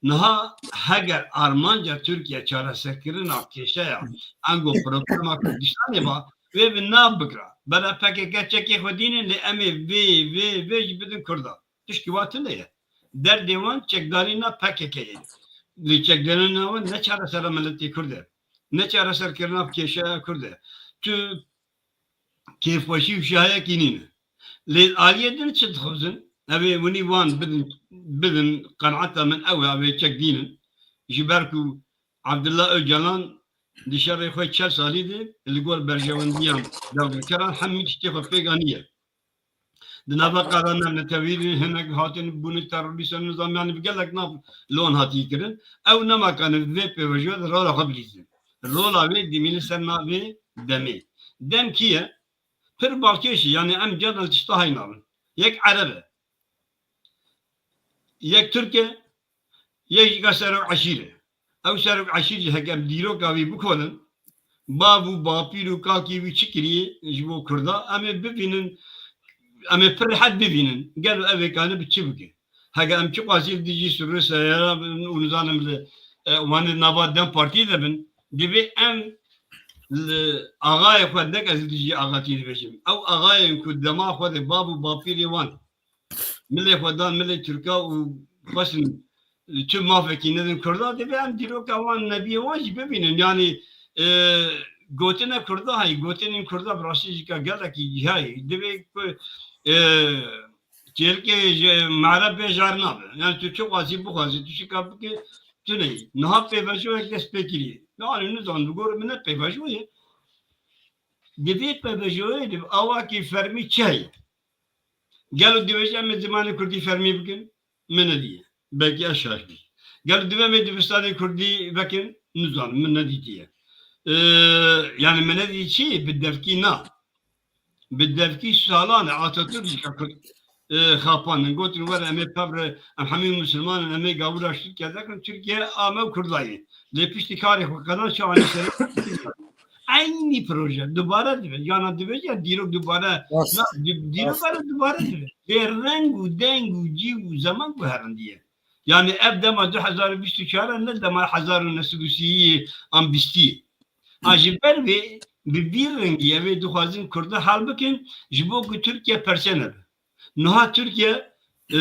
Niha heger armanca Tirkiye çareserkirina kêşeya ango problema Kurdistanê ba, wê bi nav bikira. Bela P K K çekê xwe dînin lê em ê vê, vê, vê jî bidin Kurda. Tişkî wa tune ye. Derdê wan çekdarîna P K K ye. Lê çekdarîna wan ne çaresera miletê Kurd e. Ne çareserkirina kêşeya Kurd e. Tu kêfxweşî û şahiyekî nîne. Lê aliyê din çi dixwazin? Ev ê winî wan bidin, bidin qenaeta min ew e, ev ê çek dînin. Ji ber ku Abdullah Öcalan di şerê xwe çel salî de li gor berjewendiyan dewlekeran hemî tiştê xwe pêk aniye. Di nava qada navnetewî de hinek hatin bûne terorîst û nizam, yanî bi gelek nav li wan hatiye kirin. Ew nema kane vê pêvajoya de rola xwe bilîzin. Rola wê dimîne ser navê demê. Dem kî ye? Pir balkêş e, yanî em carna li tişta hay nabin. Yek ereb e. Yek tirk e, yek jî ka serok eşîr e. Ew serok eşîr jî heke em dîroka wî bikonin, bav û bapîr û kakî wî çi kiriye ji bo Kurda, em ê bibînin, em ê pir rehet bibînin. Gelo ev ê kane bi çi bike? Heke em çiqasî li dijî sirrê seyara bin û nizanim li, e, wan ê nava DEM Partiyê de bin, divê em li axayê xwe, nek ez li dijî axatiyê dibêjim. Ew axayên ku dema xwe de bav û bapîrê wan milê xwe dan milê Tirka û xwestin çi mafekî nedin Kurda, divê em dîroka wan, nebiyê wan jî bibînin. Yanî, e, gotine Kurda heyî, gotinên Kurda bi rastî jî ka gelekî cihayî. Divê ku, e, çêlikê ji mere bê jar nabe. Yanî tu çi xwazî bixwazî, tu çi ka bike, tu neyî. Niha pêvajoyek dest pê kiriye. Yanî nizan, li gor min ne pêvajoye. Divê pêvajoyê de awakî fermî çi heye? Gelo divêje em ê zimanê kurdî fermî bikin? Min nedîye. Belkî ez şaş bî. Gelo divê em ê dibistanê kurdî vekin? Nizanim, min nedîtiye. Ee, yani min nedî çi? Bi devkî na. Bi devkî salan e Atatürk jî ka kurd, e, xapandin. Gotin were em ê pevre, em hemî misilman in, em ê gavura Tirkiye vekin. Tirkiye a me û Kurda ye. Lê piştî karê xwe qedan çawa nîşe Eynî proje dubare dibe. Yana dibe ya dîrok dubare, Rast. na, di-, dîrok Rast. bare dubare dibe. Bê reng û deng û cî û zeman guherindiye. Yani ev dema du hezar û bîst û çar e, ne dema hezar û neh sed û sî an bîstî. Ha ji ber vê bi vî rengî ev ê dixwazin Kurda hal bikin, ji bo ku Tirkiye perçe nebe. Niha Tirkiye, e,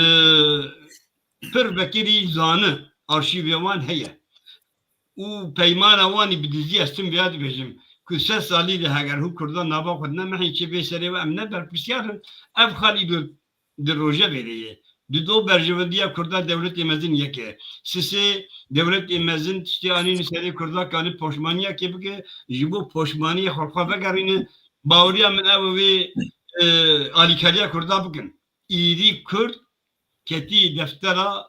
pir vekirî zane, arşîvê wan heye. Û peymana wan î bi dizî ez tim vêya dibêjim, ku sed salî de heger hû Kurdan nava xwe nemehî çi vê serê we em ne berpirsiyar in, ev xal î di, di rojevê de ye. Di do berjewendiya Kurda dewletê mezin yek e. Sisê dewletê mezin tiştê anîne serê Kurda kane poşmaniyekê bike, ji bo poşmaniyê xwe xwe vegerîne. Baweriya min ew e wê, e, alîkariya Kurda bikin. Îdî Kurd ketî deftera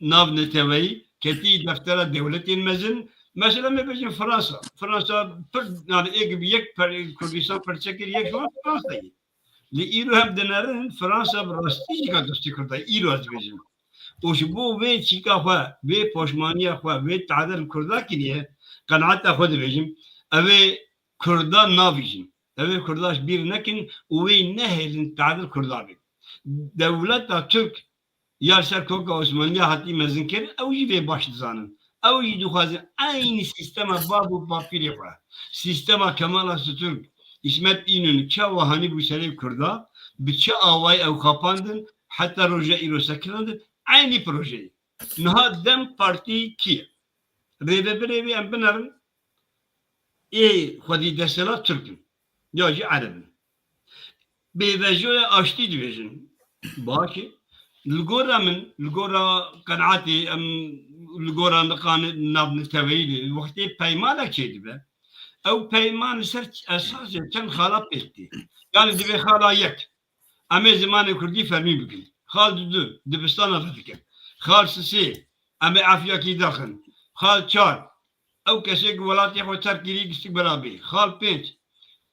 navneteweyî, ketî deftera dewletên mezin. Mesela me bêjin Fransa. Fransa pir, yani ê gibi yek per-, Kurdistan perçe kir, yek ji wan Fransa ye. Li îro hem dinerin Fransa bi rastî jî ka dostê Kurda, îro ez dibêjim. Û ji bo vê çîka xwe, vê poşmaniya xwe, vê tade li Kurda kiriye, qenaeta xwe dibêjim, ew ê Kurda navîjin. Ew ê Kurda ji bîr nekin û wê nehêlin tadil Kurda bê. Dewleta Tirk ya li ser koka Osmaniya hatî mezin kir, ew jî vê baş dizanin. Ew jî dixwazin eynî sîstema bab û bapîrê xwe. Sîstema Kemal Atatürk, Îsmet İnönü çawa hanî bû serê Kurda, bi çi awayî ew xapandin, heta roja îro sekinandin, eynî projeyê. Niha DEM Partî kî ye? Rêvebirê wê em binerin, ê xwedî desthilat Tirk in. Ya jî Ereb in. Pêvajoya aştî dibêjin. Baş e. Li gora min, li gora qenaetê em, li gora niqanê navneteweyî de wextê peymanek çêdibe, ew peyman li ser esasê çend xala pêk tê. Yani divê xala yek, em ê zimanê kurdî fermî bikin. Xal dudu, dibistana vedikin. Xal sisê, em ê efiyakî daxin. Xal çar, ew kesê ku welatê xwe terk kirî, gistik bera bê. Xal pênc,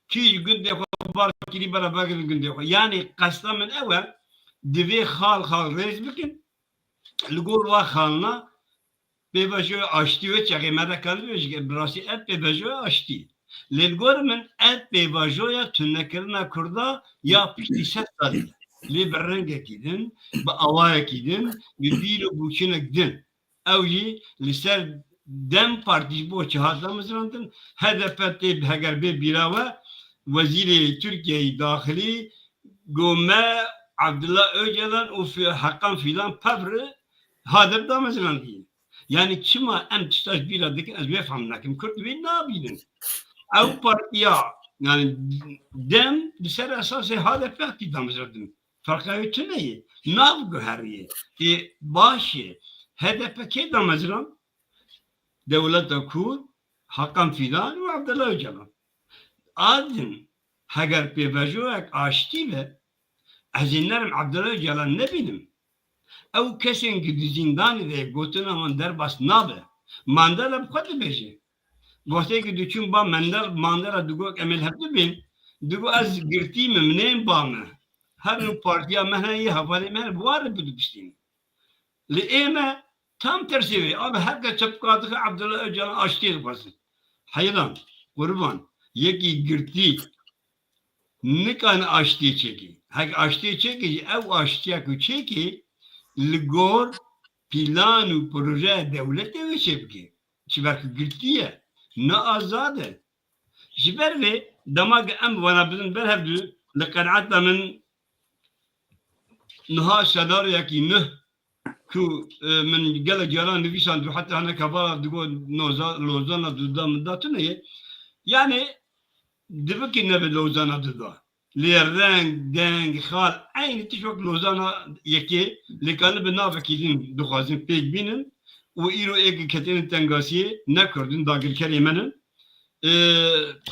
kî ji gundê xwe bar kirî, bera vegirin gundê xwe. Yanî qesta min ew e, divê xal xal rêz bikin. Li gor wa xalna pêvajoya aştî wê çaxê me de kar dibêje, bi rastî ev pêvajoya aştî. Lê li gor min ev pêvajoya tunekirina Kurda ya piştî sed salî ye. Lê bi rengekî din, bi awayekî din, bi bîr û bûçinek din. Ew jî li ser DEM Partî ji bo çi hat damezrandin? H D P tê heger bê bîra we, Wezîrê Tirkiyeyê Daxilî got me Abdullah Öcalan û Fi-, Hakan Fidan pevri H D P damezrandî. Yani çima em tişta ji bîra dikin, ez wê fehm nakim. Kurd wê nabînin. Ew partiya, yani DEM li ser esasê H D P hatî damezrandin. Ferqa wê tune ye. Nav guheriye. Ê, baş e. H D P kê damezran? Dewleta Kurd, Hakan Fidan û Abdullah Öcalan. A din, heger pêvajoyek aştî be, ez ê nerim Abdullah Öcalan nebînim. Ew kesên ku di zîndanê de gotina wan derbas nabe. Mandela bi xwe dibêje. Wextê ku diçûn ba Mendel-, Mandela digot em ê li hev bibên, digot ez girtî me, min ên ba me. Her nû partiya me heye, hevalê me hene, bi wan re bidibistînin. Li ê me tam tersê wê. Abi her kes çepika dixe Abdullah Öcalan aştiyê dixwazin. Heyran, qurban, yekî girtî nikane aştiyê çêkê. Hek aştiyê çêkê jî ew aştiya ku çêkê li gor plan û projeya dewletê wê çêbike. Ji ber ku girtî ye, ne azad e. Ji ber vê dema ku em vana bidin ber hevdu, li qenaeta min niha senaryoyekî nuh ku, e, min gelek caran nivîsand û heta hinek hevala digot noza-, Lozana duda min da tune ye. Yani dibikî nebe Lozana duda. Lê reng, deng, xal, eynî tişt wek Lozana yekê, lê kanibe navekî din dixwazin pêk bînin û îro ê ku ketînin tengasiyê ne Kurd in, dagirkerê me ne. E,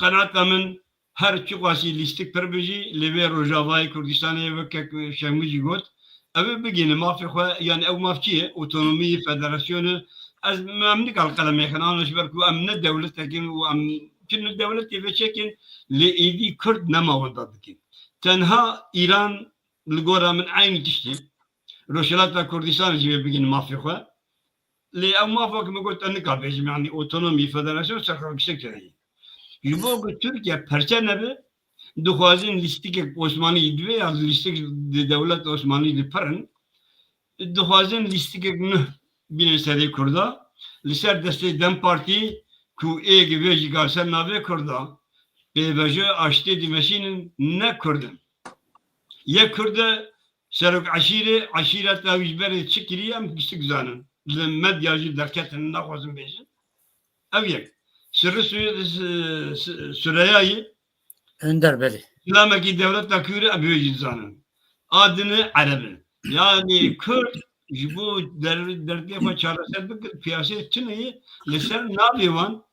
qenaeta min her çiqasî lîstik pir bijî, lê vê Rojavayê Kurdistanê weke Şemû jî got, ew ê bigihîne mafê xwe, yani ew maf çi ye? Otonomî, federasyonê. Ez, em nikal qelemê xin, ana ji ber ku em ne dewletek in û em çi ne dewletê vê çêkin, lê êdî Kurd nema wenda dikin. Tenha Îran li gora min eynî tiştê. Rojhilata Kurdistanê jî wê bigihîne mafê xwe. Lê ew maf wek min got, te nika bêjim, yani otonomî, federasyon, serxwe giştek tê. Ji bo ku Tirkiye perçe nebe, dixwazin lîstikek Osmanî jî divê, ya lîstik di dewlet Osmanî li pir in. Dixwazin lîstikek nuh bînin serê Kurda. Li ser destê DEM Partî ku ê gi vê jî gar ser navê Kurda, pêvajoya aştê dimeşînin, ne Kurd in. Yek Kurd e, serok eşîrê, eşîreta wî ji berê çi kirî, em giştik zanin. Li medya jî derketin, naxwazin bêjin. Ev yek. Sirri Sü-, Sü-, Süreyayî, Önder, belê. Silamekî dewleta Kûr e, em wê jî dizanin. A din e, Ereb e. Yani Kurd ji bo der-, derdê xwe çareser bikin, piyasê tune ye, li ser navê wan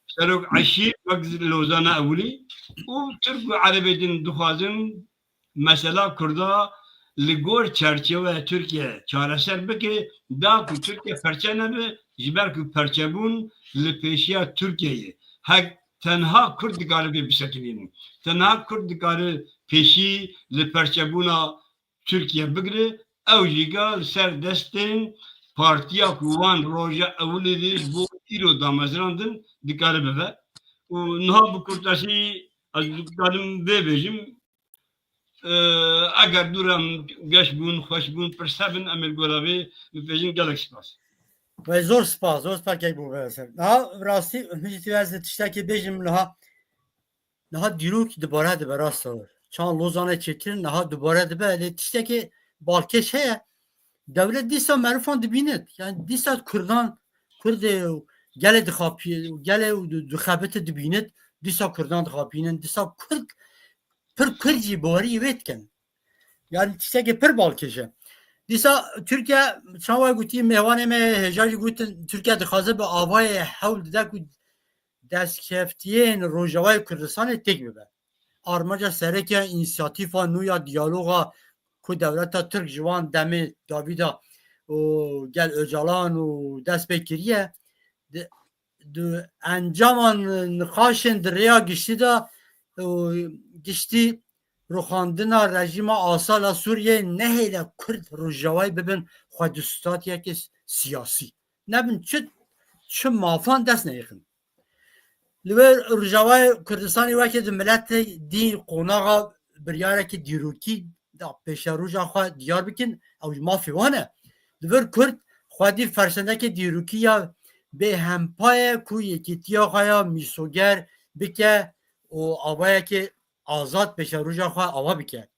serok eşîr wek Lozana Ewilî û Tirk û Erebê din dixwazin mesela Kurda li gor çerçeweya Tirkiye çareser bike, da ku Tirkiye perçe nebe, ji ber ku perçebûn li pêşiya Tirkiye ye. Hek tenha Kurd dikare vê bisekinînin. Tenha Kurd dikare pêşî li perçebûna Tirkiye bigire, ew jî ga li ser destên partiya ku wan roja ewilê de ji bo îro damezrandin dikare bibe. Û niha bi kurtasî ez dikarim vê bêjim, e, eger dû re em geş bûn, xweş bûn, pirs hebin, em ê li gora vê bibêjin gelek spas. Wey, zor spas, zor spas kek bû be ser. Niha rastî, min jî ez tiştekê bêjim niha. Niha dîrok dubare dibe, rast e. Çand Lozanê çêkirin, niha dubare dibe. Lê tiştekê balkêş heye. Dewlet dîsa merifan dibînit. Yani dîsa Kurdan, Kurdê û gelê dixapî-, gelê û du-, dixebite dibînit. Dîsa Kurdan dixapînin. Dîsa Kurd, pir Kurd jî bawerî wê dikin. Yani tiştekê pir balkêş e. Dîsa Tirkiye, çawa gotî, mêvanê me hêja jî gotin, Tirkiye dixwaze bi avayê hewl dide ku destkeftiyên Rojavayê Kurdistanê têk bibe. Armanca sereke ya însiyatîfa nû ya diyaloga ku dewleta Tirk ji wan demê dawî de û gel Ocalan û dest pê kiriye, di, di encaman nîqaşên di rêya giştî de û giştî rûxandina rejîma Asad a Sûriyeyê nehêle Kurd Rojavayê bibin xwedîstûtatiyeke siyasî. Nebin çi, çi mafan dest neyêxin. Li wir Rojavayê Kurdistanê weke di miletê dî qonaxa biryarekî dîrokî da pêşeroja xwe diyar bikin, ew ji mafê wan e. Li vir Kurd xwedî fersendekê dîrokî ya bêhempa ye ku yekîtiya xwe ya mîsoger bike û avayekê azad pêşeroja xwe ava bike.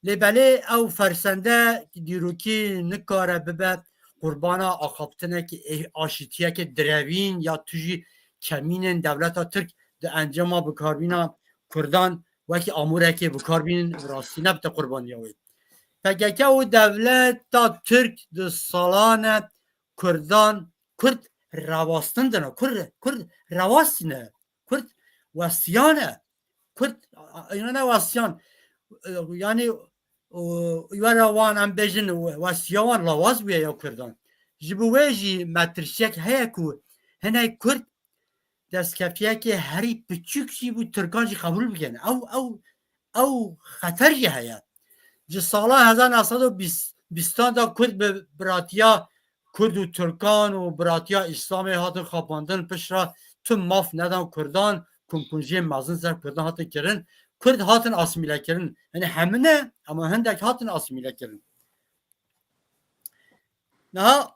Lê belê ew fersende dîrokî nikare bibe qurbana axaftinekî ê-, aşîtiyeke direvîn ya tu jî kemînên dewleta Tirk di encama bikarbîna Kurdan wekî amûrekê bikarbînin, bi rastî nebite qurbaniya wê. P K K û dewleta Tirk di salan e Kurdan, Kurd rewastin dine, Kurd, Kurd rewastine, Kurd westiyane, Kurd, a, a, ne westiyan, e, yani, o, wera wan em bêjin, westiya wan lawaz bûye ya Kurdan. Ji bo wê jî metirsiyek heye ku hinek Kurd destkefiyekê herî piçûk jî bû Tirkan jî qebûl bikin. Ew, ew, ew xeter jî heye. Ji sala hezar neh sed û bîstan de Kurd bi biratiya Kurd û Tirkan û biratiya Îslamê hatin xapandin, piştre tu maf nedan Kurdan, komkunjiyên mezin ser Kurdan hatin kirin. Kurd hatin asîmîle kirin. Yani hemine, ama hindek hatin asîmîle kirin. Niha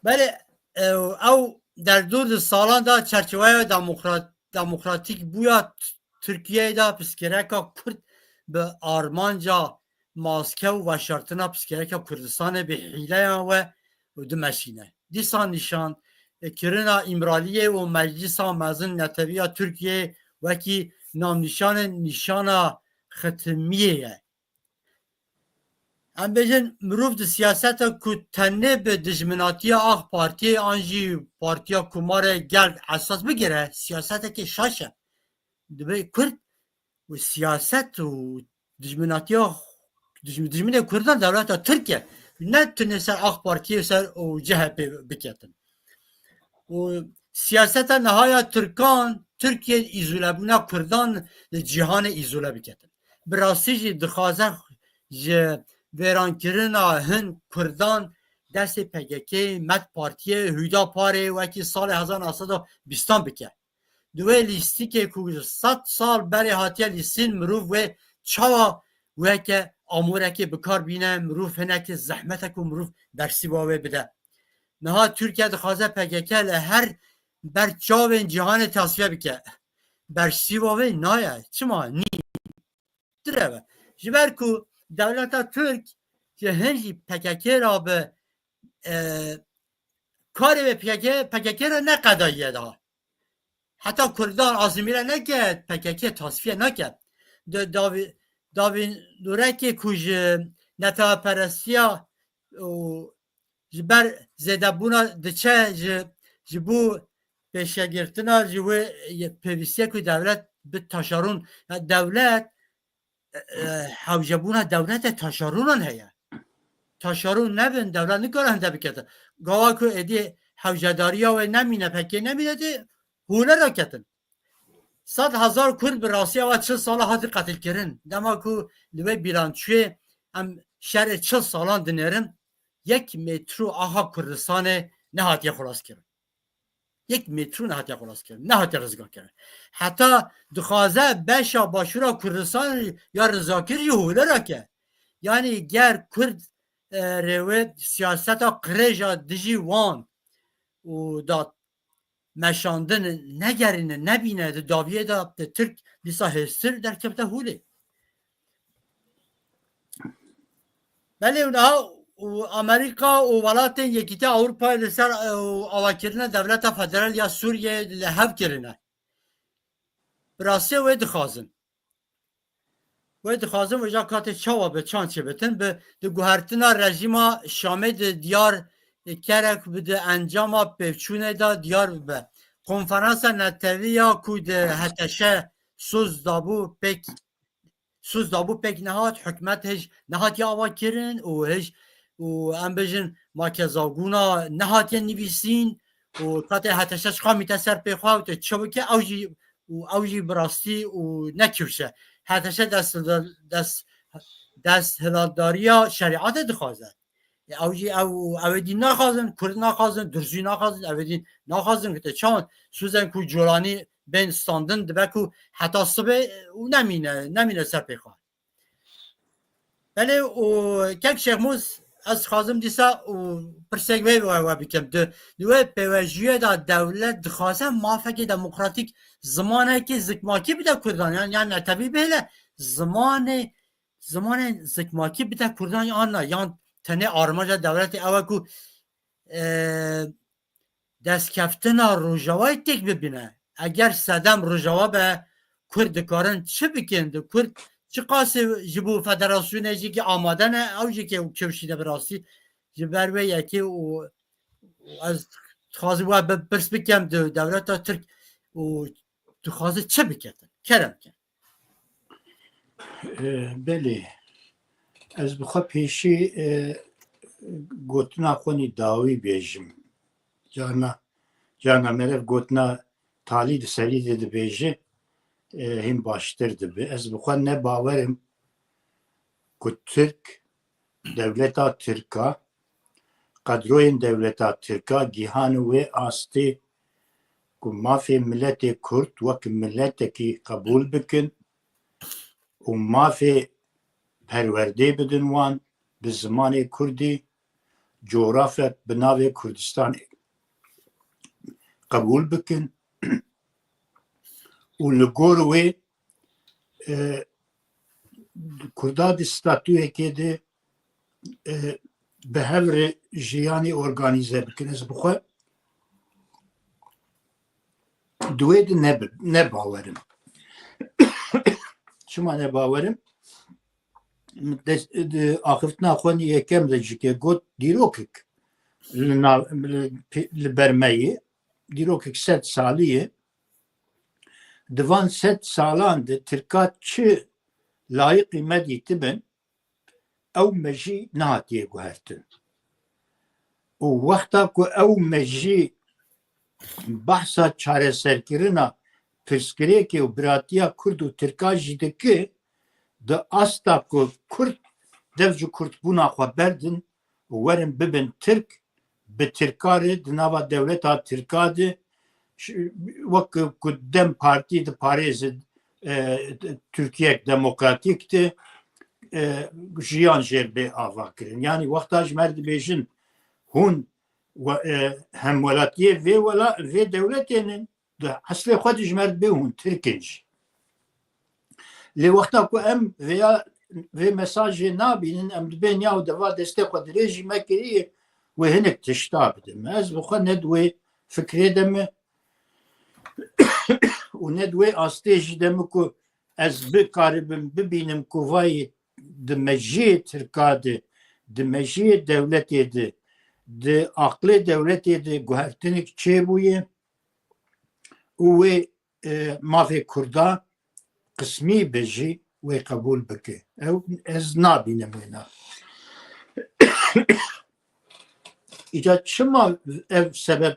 belê, e, ew derdor di salan de çerçeweya demokrat, demokratîk bûya T-, Tirkiyeyê de pirsgirêka Kurd bi armanca maske û veşartina pirsgirêka Kurdistanê bi hîleyan we û dimeşîne. Dîsa nîşan, e, kirina Îmraliyê û Meclisa Mezin Neteviya Tirkiyeyê wekî navnîşanên nîşana xitimiyê ye. Em bêjin, mirov di siyaseta ku tenê bi dijminatiya A K Partiyê an jî Partiya Komarê Gel esas bigire, siyaseteke şaş e. Divê Kurd û siyaset û dijminatiya, dijm-, dijminê Kurdan dewleta Tirk e. Ne tenê ser A K Partiyê ser û C H P biketin. Û siyaseta niha ya Tirkan, Tirkiye îzolebûna Kurdan li cîhanê îzole biketin. Bi rastî jî dixwaze ji vêrankirina hin Kurdan destê P K K, met Partiyê, Hüdaparê wekî salê hezar neh sed û bîstan bike. Di wê lîstikê ku ji sed sal berê hatiye lîstin, mirov wê çawa weke amûrekê bikar bîne, mirov hinekî zehmet e ku mirov bersîva wê bide. Niha Tirkiye dixwaze P K K li her ber çavên cîhanê tasfiye bike. Bersîva wê naye. Çima? Nî. Direve. Ji ber ku dewleta Tirk ji hin jî P K K re bi, e, karê wê P K K, P K K re ne qedayiye daha. Heta Kurdan asîmîle neke, P K K tasfiye nake. Di davî-, davînûrekê ku ji neteweperestiya û ji ber zêdebûna diçe ji, ji bo pêşegirtina ji wê ye-, pêvîstiye ku dewlet bi taşeron, ya dewlet, e, e, hewcebûna dewletê taşeronan heye. Taşeron nebin, dewlet nikare hinde bikete. Gava ku êdî hewcedariya wê nemîne, P K K nemîne, dê hûle raketin. Sed hezar Kurd bi rastiya ve çil sala hatin qetilkirin. Dema ku li wê bîlançoyê em şerê çil salan dinêrin, yek metro axa Kurdistanê nehatiye xulaskirin. Yek metro nehatiye xulaskirin, nehatiye rizgarkirin. Heta dixwaze beşa başûra Kurdistanê ya rizgakir jî hûle rake. Yanî ger Kurd, e, rêwê siyaseta qirêja dijî wan û da meşandin negerîne, nebîne, di dawiyê de, di Tirk dîsa hêstir derkevte holê. Belê, û niha û Amerîka û Welatên Yekîtiya Ewropayê li ser, e, û avakirina Dewleta Federal ya Sûriyeyê li hev kirine. Bi rastî wê dixwazin. Wê dixwazin vêca katê çawa bi çand çêbitin, bi, di guhertina rejîma Şamê di diyar kerek bi di encama pêvçûnê de diyar bibe. Konferansa netewî ya ku di H T Ş soz dabû pêk Sûz dabû pêk nehat, hikûmet hij nehatiye ava kirin û hij û em bijin makezagûna nehatiye nivîsîn û katê H T Ş çiqa mîte ser pê xwe û tê çi bike ew jî û ew jî bi rastî û ne kewşe. H T Ş dest, dest, desthilatdariya şerîetê dixwaze. E, ew jî ew, ew ê dî naxwazin, Kurd naxwazin, Durzû naxwazin, ew ê dî naxwazin ku te çawan sûzên ku colanî bên standin dibe ku heta sibê û nemîne, nemîne ser pê xwe. Belê û kek Şêxmûs, ez dixwazim dîsa û pirsek wê we, we bikim. Di, di wê pêvajoyê de dewlet dixwaze mafekê demokratîk, zimanekê zikmakî bide Kurdan. Yan, yan netewî bêle zimanê, zimanê zikmakî bide Kurdan yan na, yan tenê armanca dewletê ew e ku, e, destkeftina Rojavayê têk bibîne. Eger sedem Rojava be, Kurd dikarin çi bikin? Di Kurd çiqasê ji bo federasyonê jî ki amade ne, ew jî ki kewşîne bi rastî. Ji ber wê yekê û, û ez dixwazim we bi pirs bikem di dewleta Tirk û dixwaze çi biketin? Kerem ke. E, belê. Ez bi xwe pêşî, e, gotina xwe nî dawî bêjim. Carna, carna meriv gotina talî di serî de dibêje, e, hîn baştir dibe. Ez bi xwe ne bawer im ku Tirk, dewleta Tirk a, qedroyên dewleta Tirk a gihane wê astê ku mafê miletê Kurd wek miletekî qebûl bikin û mafê perwerdê bidin wan bi zimanê Kurdî, coğrafyek bi navê Kurdistanê qebûl bikin û li gor wê, e, Kurda di statuyekê de, e, bi hev re jiyanê organîze bikin. Ez bi xwe di wê de ne, ne bawer im. Çima ne bawer im? Min dest, di axiftina xwe yekem de jike got, dîrokek li nav, li, li ber me ye, dîrokek sed salî ye. Di van sed salan de Tirka çi layiqî me dîtibin, ew mejî nehatiye guhertin. Û wexta ku ew mejî behsa çareserkirina pirsgirêkê û biratiya Kurd û Tirka jî dike, di asta ku Kurd dev ji Kurdbûna xwe berdin û werin bibin Tirk, bi Tirka re di nava dewleta Tirka de, ş-, wek ku DEM Partî diparêze, e, Tirkiyek demokratîk de, e, jiyan jêr bê ava kirin. Yanî wexta ji me re dibêjin hûn we-, e, hemwelatiyê vê wela-, vê dewletê ne, di eslê xwe de ji me re dibê hûn Tirk in jî. Lê wexta ku em vêya, vê mesajê nabînin, em dibên ya deva destê xwe dirêjî me kiriye, wê hinek tişta bidin. Ez bi xwe ne di wê fikrê de me û ne di wê astê jî de me ku ez bikaribim bibînim ku vayê di mejiyê Tirka de, di mejiyê dewletê de, di aqlê dewletê de guhertinek çêbûye û wê, e, mafê Kurda qismî be jî wê qebûl bike. Ew ez nabînim wêna. Îca çima ev sebeb,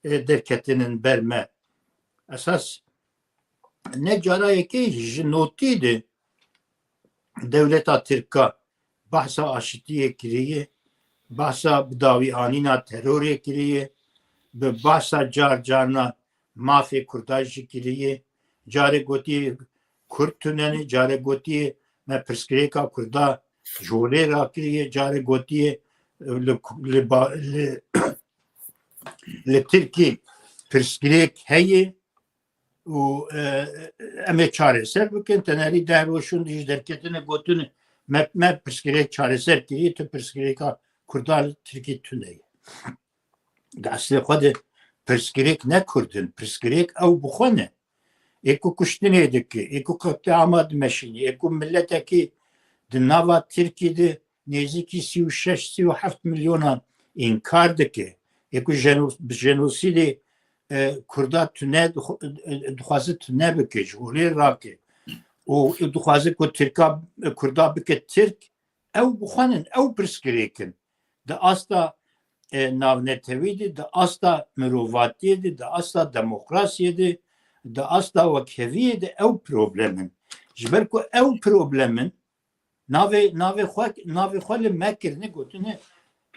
e, derketinin ber me? Esas ne cara yekê ji notî de dewleta Tirka behsa aşitiyê kiriye, behsa bidawî anîna terorê kiriye, bi behsa car carna mafê Kurda jî kiriye. Carê gotiye Kurd tune ne, carê gotiye me pirsgirêka Kurda ji holê rakiriye, carê gotiye, e, li, li, ba- li, li Tirkî pirsgirêk heye û, e, em ê çareser bikin. Tenerî deh roj hûn dijî derketine gotin me, me pirsgirêk çareser kiriye, tu pirsgirêka Kurda li Tirkî tune ye. Di eslê xwe de pirsgirêk ne Kurd in, pirsgirêk ew bi xwe ne. Ê ku kuştinê dike, ê ku qetliama dimeşîne, ê ku miletekî di nava Tirkî de nêzîkî sî û şeş, sî û heft milyonan înkar dike, ê ku jeno-, bi jenosîdê, e, Kurda tune dixu-, e, dixwaze tune bike, ji holê rake. û dixwaze ku Tirka, Kurda bike Tirk, ew bixwenin, ew pirsgirêk in. Di asta, e, navnetewî de, di asta mirovatiyê de, di asta demokrasiyê de, di asta wekheviyê de ew problem in. Ji ber ku ew problem in, navê, navê xwe, navê xwe li me kirine, gotine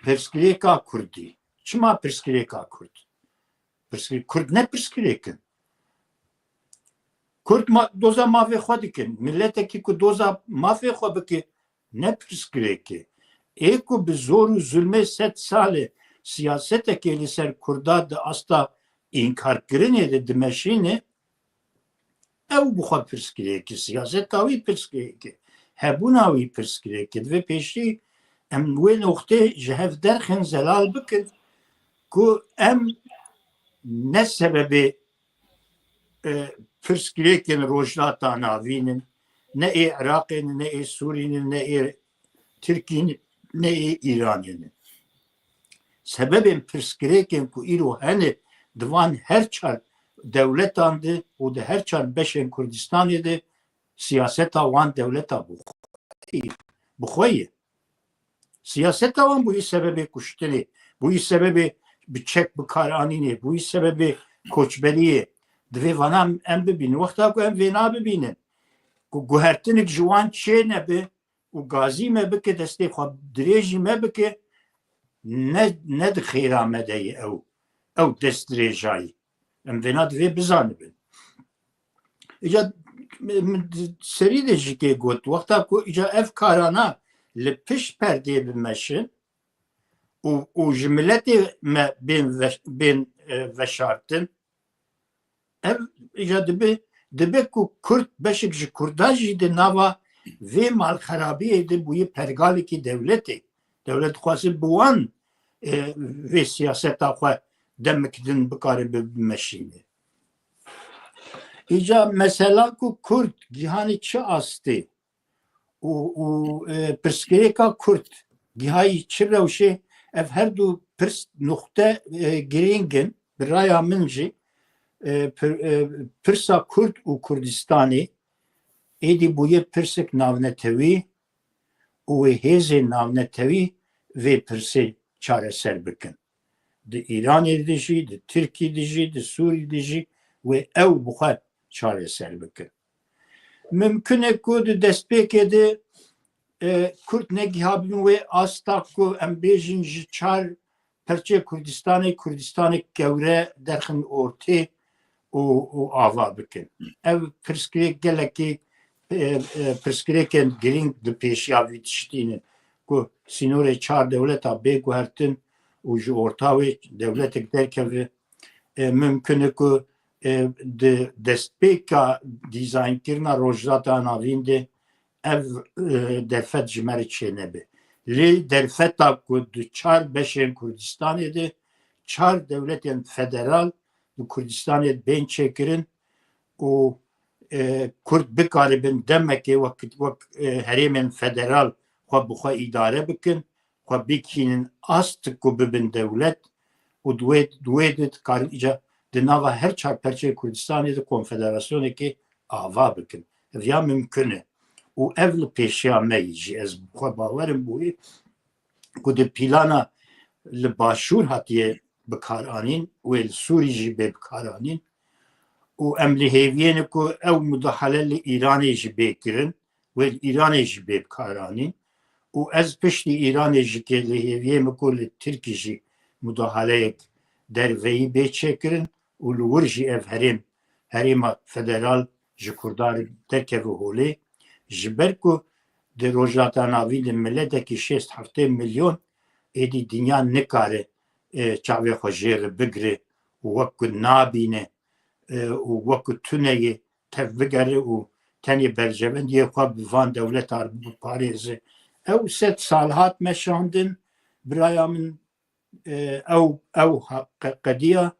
pirsgirêka Kurdî. Çima pirsgirêka Kurd? Pirsgirêk, Kurd ne pirsgirêk in. Kurd ma-, doza mafê xwe dikin. Miletekî ku doza mafê xwe bike, ne pirsgirêk e. Ê ku bi zor û zulmê sed sal e siyasetekê li ser Kurda di asta înkarkirinê de dimeşîne, ew bi xwe pirsgirêk e. Siyaseta wî pirsgirêk e. Hebûna wî pirsgirêk e. Divê pêşî em wê noqtê ji hev derxin, zelal bikin ku em ne sebebê, e, pirsgirêkên Rojhilata Navîn in, ne ê Iraqê ne, ne ê Sûrî ne, ne ê Tirkî ne, ne ê Îranê ne. Sebebên pirsgirêkên ku îro hene di van her çar dewletan de û di her çar beşên Kurdistanê de siyaseta wan dewleta bi xwe ye. Bi xwe ye. Siyaseta wan bûyî sebebê kuştinê, bûyî sebebê bi çek bikaranînê, bûyî sebebê koçberiyê. Divê vana em bibînin. Wexta ku em vêna bibînin, ku guhertinik ji wan çê nebe û gazî me bike, destê xwe dirêjî me bike, ne, ne di xêra me de ye ew, ew destdirêjayî. Em vêna divê bizanibin. Îca min serî de jî kê got, wexta ku îca ev karana li pişt perdê bimeşin û, û ji miletê me bên veş-, bên, e, veşartin, ev îca dibe, dibe ku Kurd, beşek ji Kurda jî di nava vê malxerabiyê de bûye pergalekî dewletê. Dewlet dixwaze bi wan, e, vê siyaseta xwe demik din bikare bi-, bimeşîne. Îca mesela ku Kurd gihanî çi astê û, û, e, pirsgirêka Kurd gihayî çi rewşê, ev her du pirs nuxte, e, girîng in. Bi raya min jî, e, pir-, e, pirsa Kurd û Kurdistanê êdî bûye pirsek navnetewî û wê hêzên navnetewî vê pirsê çareser bikin. Di Îranê de jî, di Tirkî de jî, di Sûrî de jî wê ew bi xwe çareser bikin. Mimkun e ku di destpêkê de, e, Kurd negihabin wê asta ku em bêjin ji çar perçê Kurdistanê, Kurdistanek gewre derxin ortê û, û ava bikin. Ev pirsgirêk gelekî, e, e, pirsgirêkên girîng di pêşiya vî tiştî ne, ku sînorê çar dewleta bê guhertin û ji orta wê dewletek derkeve. E, mimkun e ku, e, di destpêka dîzaynkirina Rojhilata Navîn de ev, e, derfet ji me re çênebe. Lê derfeta ku di çar beşên Kurdistanê de çar dewletên federal di Kurdistanê bên çêkirin û, e, Kurd bikaribin demekê wek, wek, e, herêmên federal xwe bi xwe îdare bikin, xwe bikînin ast ku bibin dewlet û di wê, di wê de dikarin îca di nava her çar perçeyê Kurdistanê de konfederasyonekê ava bikin. Ev ya mimkun e. Û ev li pêşiya me yî jî, ez bi xwe bawer im bûyî ku di pîlana li Başûr hatiye bikaranîn, wê li Sûrî jî bê bikaranîn. Û em li hêviyê ne ku ew mudahale li Îranê jî bê kirin, wê li Îranê jî bê bikaranîn. Û ez piştî Îranê jî kê li hêviyê me ku li Tirkî jî mudahaleyek derveyî bê çêkirin û li wir jî ev herêm, herêma federal ji Kurdan re derkeve holê. Ji ber ku di Rojhilata Navîn de miletekî şêst heftê milyon êdî dinya nikare, e, çavê xwe jê re bigire û wek ku nabîne, e, û wek ku tune yê tevbigere û tenê berjewendiyê xwe bi van dewleta re biparêze. Ew sed sal hat meşandin, biraya min, e, ew, ew ha-, qe-, qediya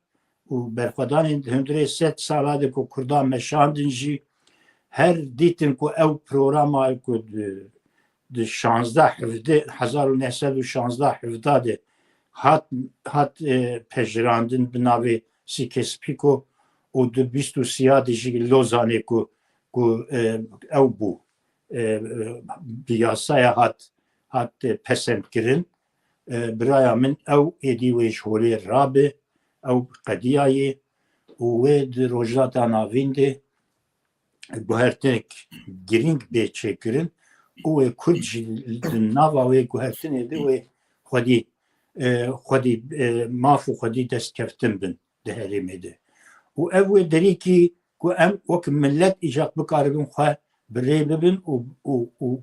û berxwedanên di hundirê sed sala de ku Kurdan meşandin jî, her dîtin ku ew programa ku di, di şanzdeh hevdeh, hezar û neh sed û şanzdeh hevdeh de hat, hat, e, pejirandin bi navê Sykes-Picot û di bîst û sêya de jî Lozanê ku ku, e, ew bû, e, e, bi yasaya hat, hat, e, pesendkirin. E, biraya min ew êdî wê ji holê rabe, ew qediyaye û wê di Rojhilata Navîn de guhertinek girîng bê çêkirin û wê Kurd jî di nava wê guhertinê de wê xwedî, e, xwedî, e, maf û xwedî destkeftin bin di herêmê de. Û ev wê derîkî ku em wek milet îcak bikaribin xwe bi rê bibin û, û, û,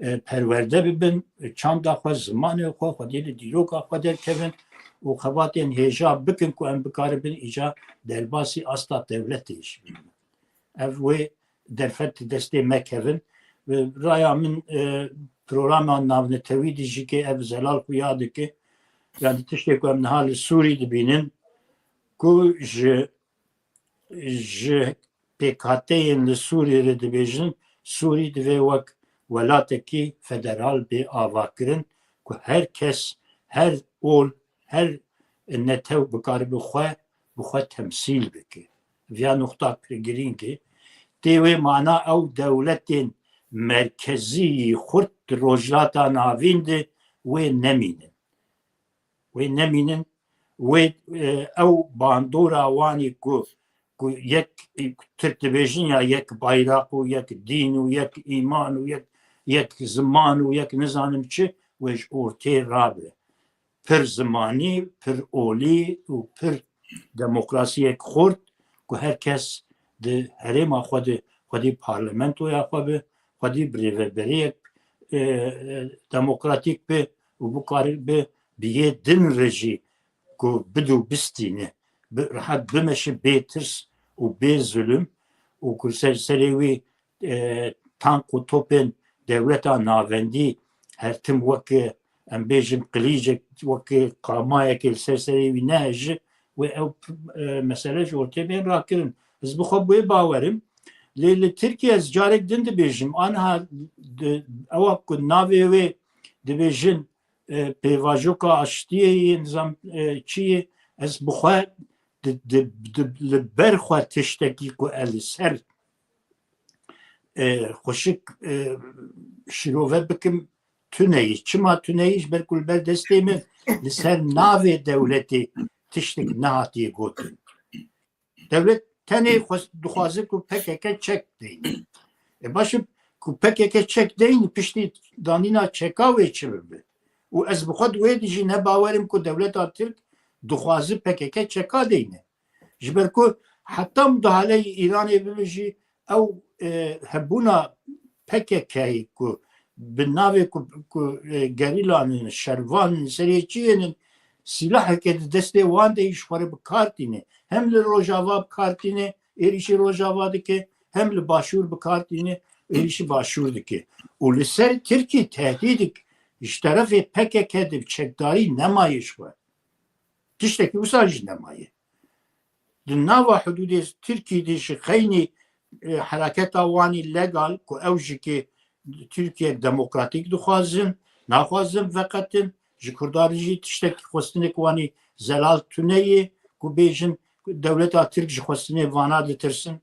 e, perwerde bibin, çanda xwe, zimanê xwe, xwedî li dîroka xwe derkevin û xebatên hêja bikin ku em bikaribin îca derbasî asta dewletê jî bibin. Ev wê derfet destê me kevin. Bi raya min, e, programa navnetewî de jî ke ev Zelal xuya dike. Yani tiştê ku em niha li Sûrî dibînin, ku ji, ji pêkhateyên li Sûrî re dibêjin, Sûrî divê wek welatekî federal bê avakirin, ku her kes, her ol, her netew bikaribe xwe, bi xwe temsîl bike. Viya nuqta pir girîng e. Tê wê mana ew dewletên merkezî xurt di Rojhilata Navîn de wê nemînin. Wê nemînin, wê, e, ew bandora wanî ku, ku yek, e, Tirk dibêjin ya yek bayraq û yek dîn û yek îman û yek, yek ziman û yek nizanim çi, wê ji ortê rabe. Pir zimanî, pir olî û pir demokrasiyek xurt ku her kes di herêma xwe de xwedî parlamentoya xwe be, xwedî bi rêveberiyek, e, e, demokratîk be û bikaribe bi yê din re jî ku bide û bistîne, bi, rehet bimeşe bê tirs û bê zulm û ku ser serê wî, e, tank û topên dewleta navendî her tim weke, em bêjin, qilîcek, weke qamayekê li ser serê wî nehêje, wê ew, e, mesele ji ortê bên rakirin. Ez bi xwe bi wê bawer im. Lê li Tirkiye ez carek din dibêjim, aniha di, ewa ku navê wê dibêjin, e, pêvajoka aştiyê yê, nizam, e, çi yê, ez bi xwe di, di, di, li ber xwe tiştekî ku e li ser, e, xweşik, e, şirove bikim, tune yî. Çima tune yî? Ji ber ku li ber destê min li ser navê dewletê tiştek nehatiye gotin. Dewlet tenê xwe dixwaze ku P K K çek deyne. E, baş e, ku P K K çek deyne, piştî danîna çeka wê çi bibe? Û ez bi xwe di wê de jî ne bawer im ku dewleta Tirk dixwaze P K K çeka deyne. Ji ber ku heta mudahaleyê Îranê bibe jî ew, e, hebûna P K K'yê ku bi navê ku, ku, e, gerîlan in, şervan in, serêçiyên in, sîlaheke di destê wan de yî ji xwe re bi kar tîne. Hem li Rojava bi kar tîne, êrîşî Rojava dike, hem li Başûr bi kar tîne, êrîşî Başûr dike. Û li ser Tirkî tehdîdik ji terefê P K K de çekdarî nemaye ji xwe. Tiştekî wisa jî nemaye. Di nava hudûdê Tirkî de ji xeynî, e, hereketa wanî legal ku ew jî ki Tirkiyek demokratîk dixwazin, naxwazin veqetin, ji Kurdan jî tiştekî xwestinek wanî zelal tune ye ku bêjin dewleta Tirk ji xwestinê vana ditirsin.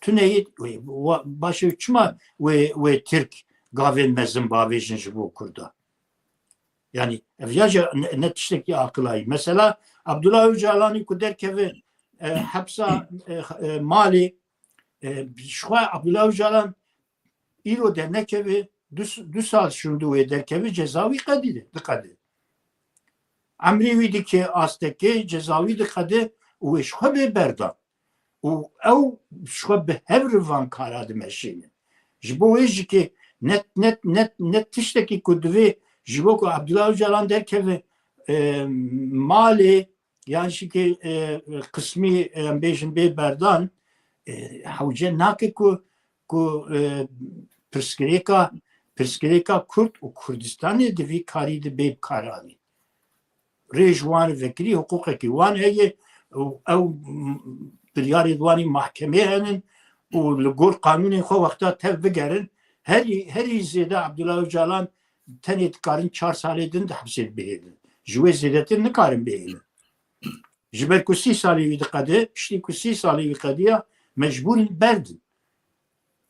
Tune ye, wa-, baş e, çima wê, wê Tirk gavên mezin bavêjin ji bo Kurdan? Yani, ev ya jî ne, ne tiştekî aqilayî. Mesela, Abdullah Ocalanî ku derkeve, e, hepsa, e, e, malê, e, ji xwe Abdullah Ocalan îro dernekeve, du, du sal şûnde wê derkeve, ceza wî qedî de, diqede. Emrê wî dike astekê, ceza wî diqede û wê ji xwe bê berdan. Û ew ji xwe bi hev re van kara dimeşînin. Ji bo wê jî ki ne, ne, ne, ne tiştekî ku divê ji bo ku Abdullah Ocalan derkeve, e, malê yan jî ki, e, qismî, em bêjin, bê berdan, e, hewce nake ku, ku, e, pirsgirêka, pirsgirêka Kurd û Kurdistanê di vî karî de bê bikaranîn. Rê ji wan re vekirî, hiqûqekî wan heye û ew, m-, biryarê di wanî mahkemê henin û li gor qanûnên xwe wexta tev bigerin, herî, herî zêde Abdullah Ocalan tenê dikarin çar salê din di hepsê bihêlin. Ji wê zêdetir nikarin bihêlin. Ji ber ku sî salî wî diqede, piştî ku sî salî wî qediya, mecbûr in berdin.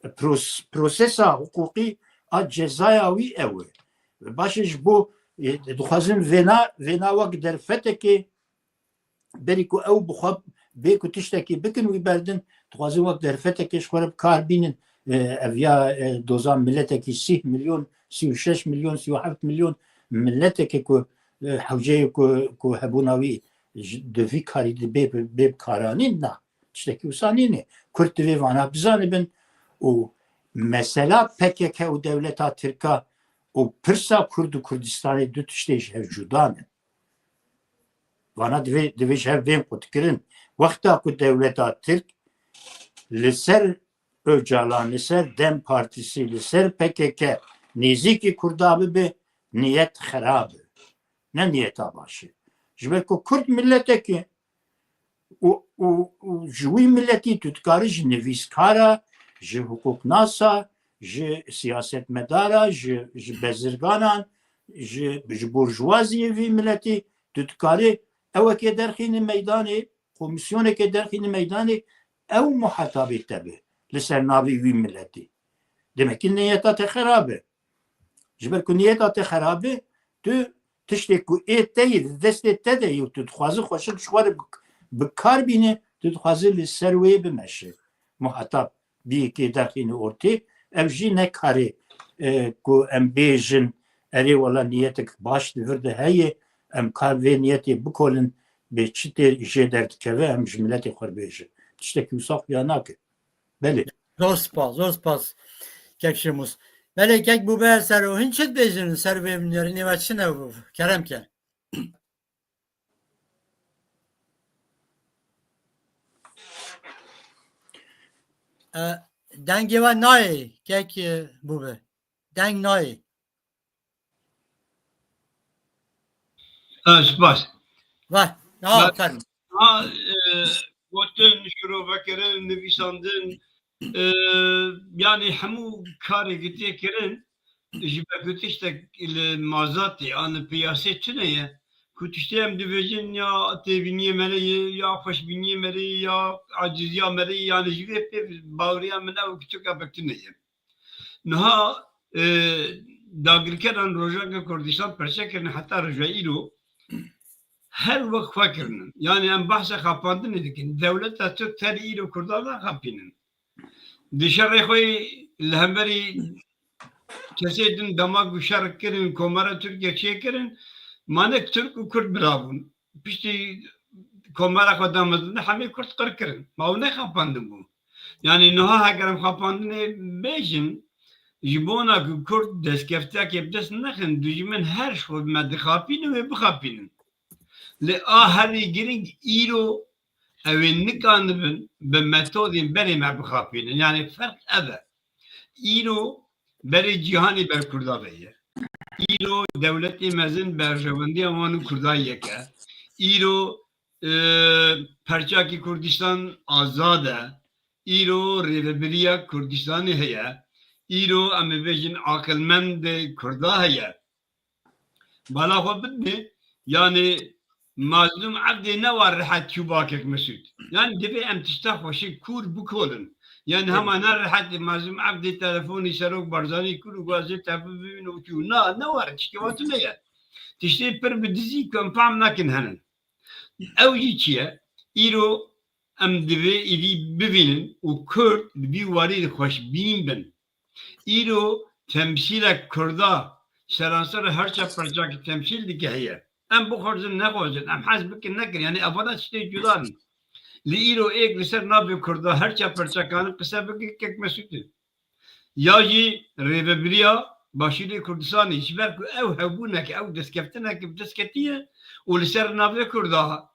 pros-, prosesa hiqûqî a cezaya wî ew e. Baş e, ji bo, e, dixwazin vêna, vêna wek derfetekê, berî ku ew bi xwe bê ku tiştekî bikin, wî berdin, dixwazin wek derfetekê ji xwe re bi kar bînin. E, ev ya, e, doza miletekî sî milyon, sî û şeş milyon, sî û heft milyon mileteke ku, e, hewceyê ku, ku hebûna wî ji, di vî karî di bê, bê bi karanîn, na. Tiştekî wisa nîne. Kurd divê vana bizanibin û mesela P K K û dewleta Tirka û pirsa Kurd û Kurdistanê du tiştê ji hev cuda ne. Vana divê, divê ji hev bên qutkirin. Wexta ku dewleta Tirk li ser Ocalan, li ser DEM Partisi, li ser P K K nêzîkî Kurda bibe, niyet xerab e. Ne niyeta baş e. Ji ber ku Kurd miletek e, û, û, û ji wî miletî tu dikarî ji nivîskara, ji hiqûqnasa, ji siyasetmedara, ji, ji bezirganan, ji, ji burjwaziyê vî miletî tu dikarî ewekê derxînî meydanê, komîsyonekê derxînî meydanê, ew muhetabê te be li ser navê wî miletî. Demekî niyeta te xerab e. Ji ber ku niyeta te xerab e, tu tiştê ku ê te yê di destê te de yê û tu dixwazî xweşik ji xwe re bi, bi kar bîne, tu dixwazî li ser wê bimeşe. Muhatab biyekê derxîne ortê, ev jî ne karê, e, ku em bêjin, erê wela niyetek baş di vir de heye, em kar vê niyetê bikolin, bê çi tê jê derdikeve, em ji miletê xwe re bêjin. Tiştekî wisa xuya nake. Belê. Zor spas, zor spas. Kek Şemus. Belê, kek Bûbe ser o. Hin çi dibêjin ser vê nêrînê ve çi ne? Kerem ke. E, dengê we nayê, kek, e, Bûbe. Deng nayê. Ha, spas. Vah, ha, Ba-, fermo. Ha, e, gotin, şirovekirin, nivîsandin, e, yanî hemû karê ku tê kirin, ji ber ku tiştek li mazatê an li piyasê tune ye, ku tiştê em dibêjin ya têbîniyê me re ye, ya xweşbîniyê me re ye, ya aciziya me re ye, yanî ji vê pê baweriya min ew ku tu kapek tune ye. Niha, e, dagirkeran Rojaka Kurdistan perçe kirine heta roja îro her wek xwe kirinin. Yanî em behsa xapandinê dikin. Dewleta Tirk ter îro Kurdan naxapînin. Di şerê xwe li hemberî kesê din dema ku şer kirin, komara Tirkiye çêkirin, manek Tirk û Kurd birabûn. Piştî komara xwe damezin hemê Kurd qir kirin. Ma ew nexapandin bû. Yanî niha heger em xapandinê bêjin, ji bona ku Kurd destkeftiyakê bi dest nexin, dijmin her ji xwe me dixapînin wê bixapînin. Lê a herî giring îro ew ê nikanibin bi metodên berê me bixapînin. Yanî ferq ev e. Îro berê cîhanê ber Kurda ve ye. Îro dewletê mezin berjewendiya wan û Kurda yek e. Îro, e, perçakî Kurdistan azad e. Îro rêvebiriya Kurdistanê heye. Îro, em ê bêjin, aqilmendê Kurda heye. Bala xwe bidinê, yanî Mazlûm Evdê ne wa rehet çû ba kek Mesûd. Yanî divê em tişta xweşik kûr bikolin. Yanî Evet. hema ne rehet Mazlûm Evdê telefonî Serok Barzanî kir û got ez ê tevî bibînim û çû. Na, ne wa re tiştê wa tune ye. Tiştê pir bi dizî ku em fam nakin henin. Ew jî çi ye? Îro em divê êdî bivînin û Kurd di vî warî de xweşbîn bin. Îro temsîlek Kurda seranser her çar perçakî temsîl dike heye. Em bixwazin nexwazin, em hez bikin nekin, yanî evana tiştê cuda ne. Li îro êk li ser navê Kurda her çar perçakan qise bike kek Mesûd e. Ya jî rêvebiriya Başûrê Kurdistanê, ji ber ku ew hevbûnek, ew destkeftinek bi dest ketiye û li ser navê Kurda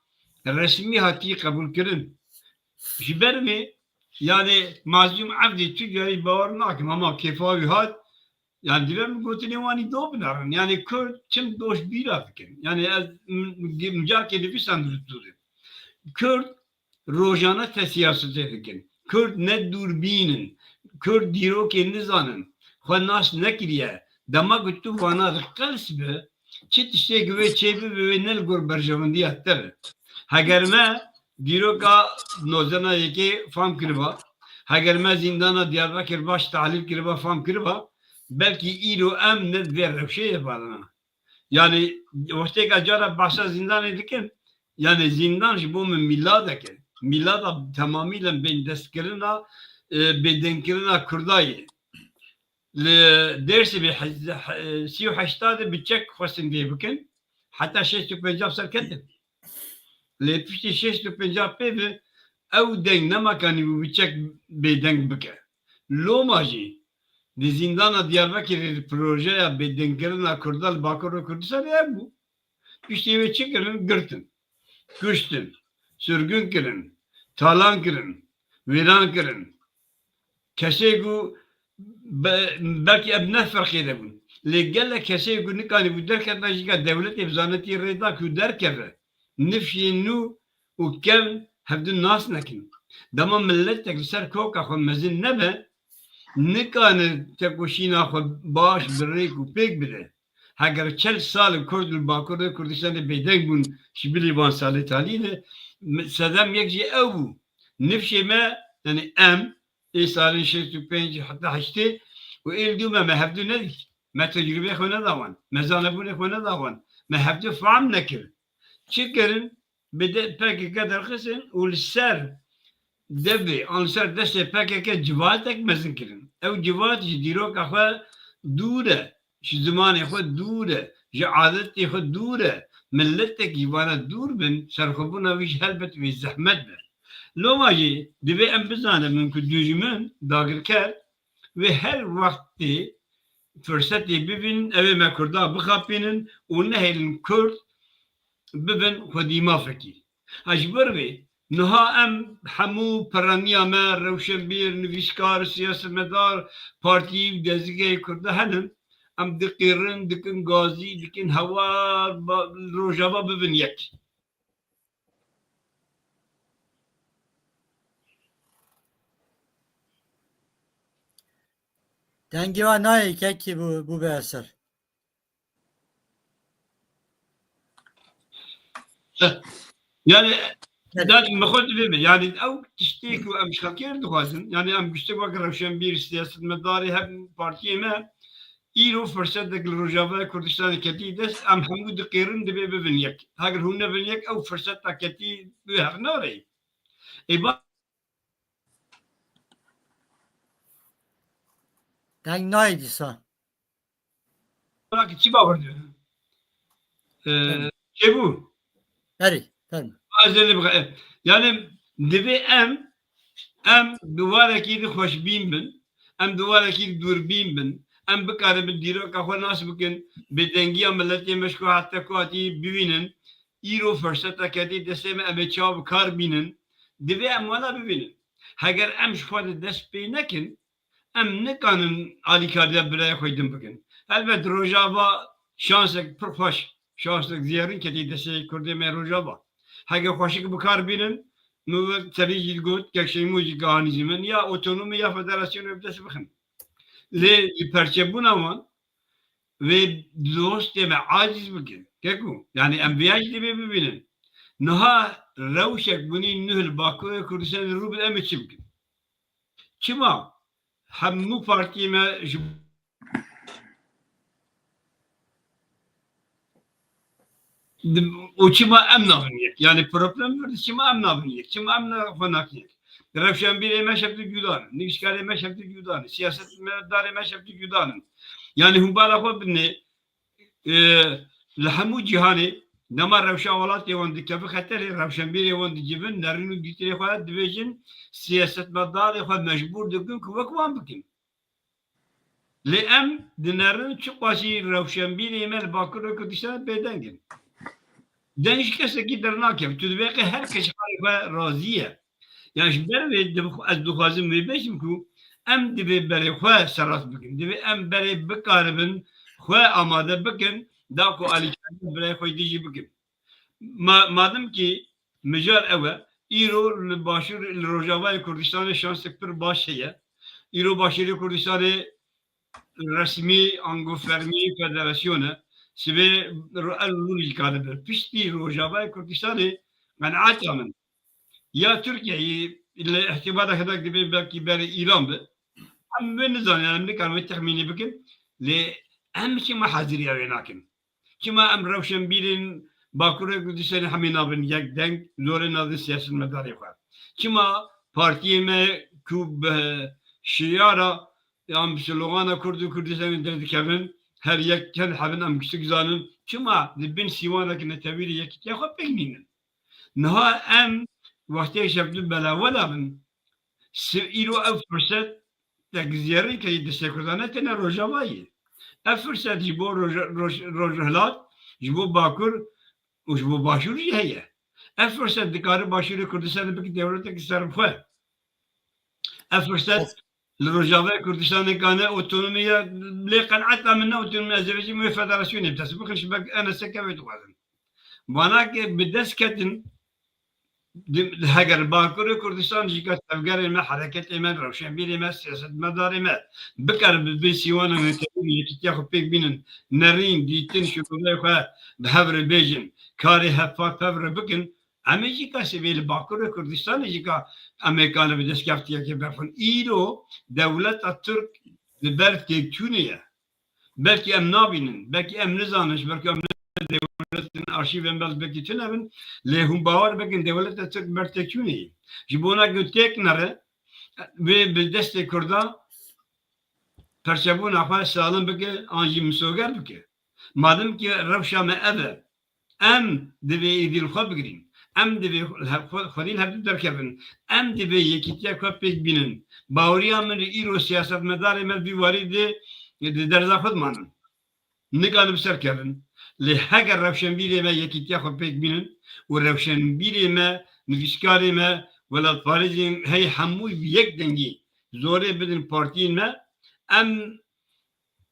resmî hatiye qebûlkirin. Ji ber vê, yanî Mazlûm Evdî tu carî bawer nakim, hema kêfa wî hat, yanî divê min gotinê wanî do binerin. Yanî Kurd çim doş bîra dikin. Yanî ez m-, m-, mijarkê nivîsandin li dûrê. Kurd rojane te siyasetê dikin. Kurd ne dûrbîn in. Kurd dîrokê nizanin. Xwe nas nekiriye. Dema ku tu vana diqels bi, çi tiştê ku wê çêbibe wê ne li gor berjewendiya te be. Heger me dîroka nozdeh yekê fam kiriba, Heger me zîndana Diyarbekir baş tahlîl kiriba, fam kiriba, belkî îro em ne di vê rewşê de barana. Yani wextêka cara behsa zîndanê dikin, yani zîndan ji bo min mîladek e. Mîlada temamî li bêdestkirina, e, bêdengkirina Kurda ye. Li Dêrsimê he-, he-, sî û heşta de bi çek xwestin vê bikin. Heta şêst û pênc ser ketin. Lê piştî şêst û pênc pê ve ew deng nema kanîbû bi çek bêdeng bike. Loma jî di zîndana Diyarbekirê de projeya bêdengkirina Kurda li Bakurê Kurdistanê hebû. Piştî wê çi kirin? Girtin, kuştin, sirgûn kirin, talan kirin, wêran kirin. Kesê ku be-, belkî ev ne ferqê de bûn. Lê gelek kesê ku nikanî bû derketina jî ka dewletê bi zanetî rê da ku derkeve. Nifşên nû û kevn hevdu nas nekin. Dema miletek li ser koka xwe mezin nebe, nikane tekoşîna xwe baş bi rêk û pêk bide. Heger çel sal Kurd li Bakurê Kurdistanê bêdeng bûn ji bilî van salê talî de, sedem yek jî ew bû. Nifşê me, yani em, ê salên şêst û pênc heta heştê û ê li dû me, me hevdu nedît. Me tecrûbê xwe neda wan. Me zanebûnê xwe neda wan. Me hevdu fehm nekir. Çi kirin? Bi de P K K derxistin û li ser devê an li ser destê P K K civatek mezin kirin. Ew civat ji dîroka xwe dûr e, ji zimanê xwe dûr e, ji adetê xwe dûr e. Miletek ji vana dûr bin, serxwebûna wî jî helbet wê zehmet be. Loma jî divê em bizanibin ku dijmin, dagirker, wê her wextê firsetê bibînin, ew ê me Kurda bixapînin û nehêlin Kurd bibin xwedî mafekî. Ha ji ber vê, niha em hemû peraniya me, rewşenbîr, nivîskar, siyasetmedar, partî û dezgehê Kurda henin, em diqîrin, dikin gazî, dikin hewar, ba-, Rojava bibin yek. Dengê wan nayê kekî bû, bû be eser. Yani, Evet. Yani, min xwe divê min. Yani, ew tiştê ku em ji xelkê re dixwazin, yani, em giştê wek rewşenbîr, siyasetmedarê hem partiyê me, îro firsetek li Rojavaya Kurdistanê ketî dest, em hemû diqêrin divê bibin yek. Heger hûn nebin yek, ew firseta ketî wê hev nare. Ê ba- Deng nayê dîsa. Bak, çi bawer diyor? Ee, Tabii. Çêbû. Erê, fermo. Ez ê bixwe-, yani divê em, em bi warekî di xweşbîn bin, em bi warekî di dûrbîn bin, em bikaribin dîroka xwe nas bikin, bêdengiya miletê me ji ku heta ku hatî bibînin, îro firsetek ketî destê me, em ê çawa bi kar bînin, divê em wana bibînin. Heger em ji xwe de dest pê nekin, em nikanin alîkariya birayê xwe din bikin. Helbet Rojava şansek pir xweş, şansek zêrin ketî destê Kurdê me Rojava. Heke xweşik bi kar bînin, min wek serî jî got, kek Şeymo jî gihanî ji min, ya otonomî ya federasyonê bi dest bixin. Lê li perçebûna wan, wê dostê me aciz bikin. Keko, yani em vêya jî divê bibînin. Niha rewşek bûnî nuh li Bakurê Kurdistanê rû bi, em ê çi bikin? Çima hemû partiyê me ji û çima em nabin yek? Yani problem vir, çima em nabin yek? Çima em ne xwe nakin yek? Rewşenbîrê me şevdî cuda ne. Nivîskarê me şevdî cuda ne. Siyasetmedarê me şevdî cuda ne. Yani hûn bala xwe binê, e, li hemû cîhanê dema rewşa welatê wan dikeve xeterê, rewşenbîrê wan dicivin, nerin û dîtirê xwe dibêjin, siyasetmedarê xwe mecbûr dikin ku wek wan bikin. Lê em dinerin çiqasî rewşenbîrê me li Bakurê Kurdistanê bêdeng in. Deng ji kesekî dernakeve. Tu dibê qe her kes ji halê xwe razî ye. Yan ji ber vê dibix-, ez dixwazim wê bêjim ku em divê berê xwe serast bikin. Divê em berê bikaribin xwe amade bikin, da ku alîkariya birayê xwe dijî bikin. Ma-, madem ki mijar ew e, îro li Başûr, li Rojavayê Kurdistanê şansek pir baş heye. Îro Başûrê Kurdistanê resmî, ango fermî federasyon e. Sibê ro-, ev rûnî dikare be. Piştî Rojavayê Kurdistanê qenaeta min ya Tirkiyeyê Lê ihtimala hinek dibê belkî berê Îran be. Em wê nizanin, em nikarin wê texmînî bikin. Lê em çima haziriya wê nakin? Çima em rewşenbîrên Bakurê Kurdistanê hemî nabin yek deng, zorê nadin siyasetmedarê xwe? Çima partiyê me ku bi şiyara yan bi slogana Kurd û Kurdistanê derdikevin, her yek çend hebin em giştik zanin, çima di bin sîwanek netewî de yekîtiya xwe pêk nînin? Niha em wextê şevdû belawela bin, si-, îro ev firset tek zêrî ke destê Kurdan e têne Rojava ye. Ev firset ji bo Roj-, Roj-, Rojhilat, ji bo Bakur û ji bo Başûr jî heye. Ev firset dikare Başûrê Kurdistanê bike dewletekî serxwe. Ev firset li Rojavayê Kurdistanê kane otonomiya, lê qenaeta min ne otonomiya, ez ê bêjim wê federasyonê bi dest bixin, ji ber N S K wê dixwazin. Vana ke bi dest ketin, di, heger Bakurê Kurdistan jî ka tevgerê me, hereketê me, rewşenbîrê me, siyasetmedarê me bikare bi vê sîwana netewî yekîtiya xwe pêk bînin, nerîn, dîtin, şirove xwe bi hev re bêjin, karê hevpar hev re bikin, em ê jî ka sivê li Bakurê Kurdistanê jî ka em ê kane bi destkeftiyekê berxwin. Îro dewleta Tirk li ber têkçûnê ye. Belkî em nabînin, belkî em nizanin, ji ber ku em ne dewlet in, arşîvên me belkî tune bin, lê hûn bawer bikin dewleta Tirk ber têkçûnê ye. Ji bona ku têk nere, wê bi destê Kurda perçebûna xwe salim bike, an jî misoger bike. Madem ki rewşa me ev e, em divê êdî li xwe bigirîn. Em divê li hev-, xwe-, xwedî li hevdû derkevin. Em divê yekîtiya xwe pêk bînin. Baweriya min li îro siyasetmedarê me vî warî di, di derza xwe dimanin. Nikarin bi ser kevin. Lê heger rewşenbîrê me yekîtiya xwe pêk bînin û rewşenbîrê me, nivîskarê me, welatparêzên heyî hemû bi yek dengî zorê bidin partiyên me, em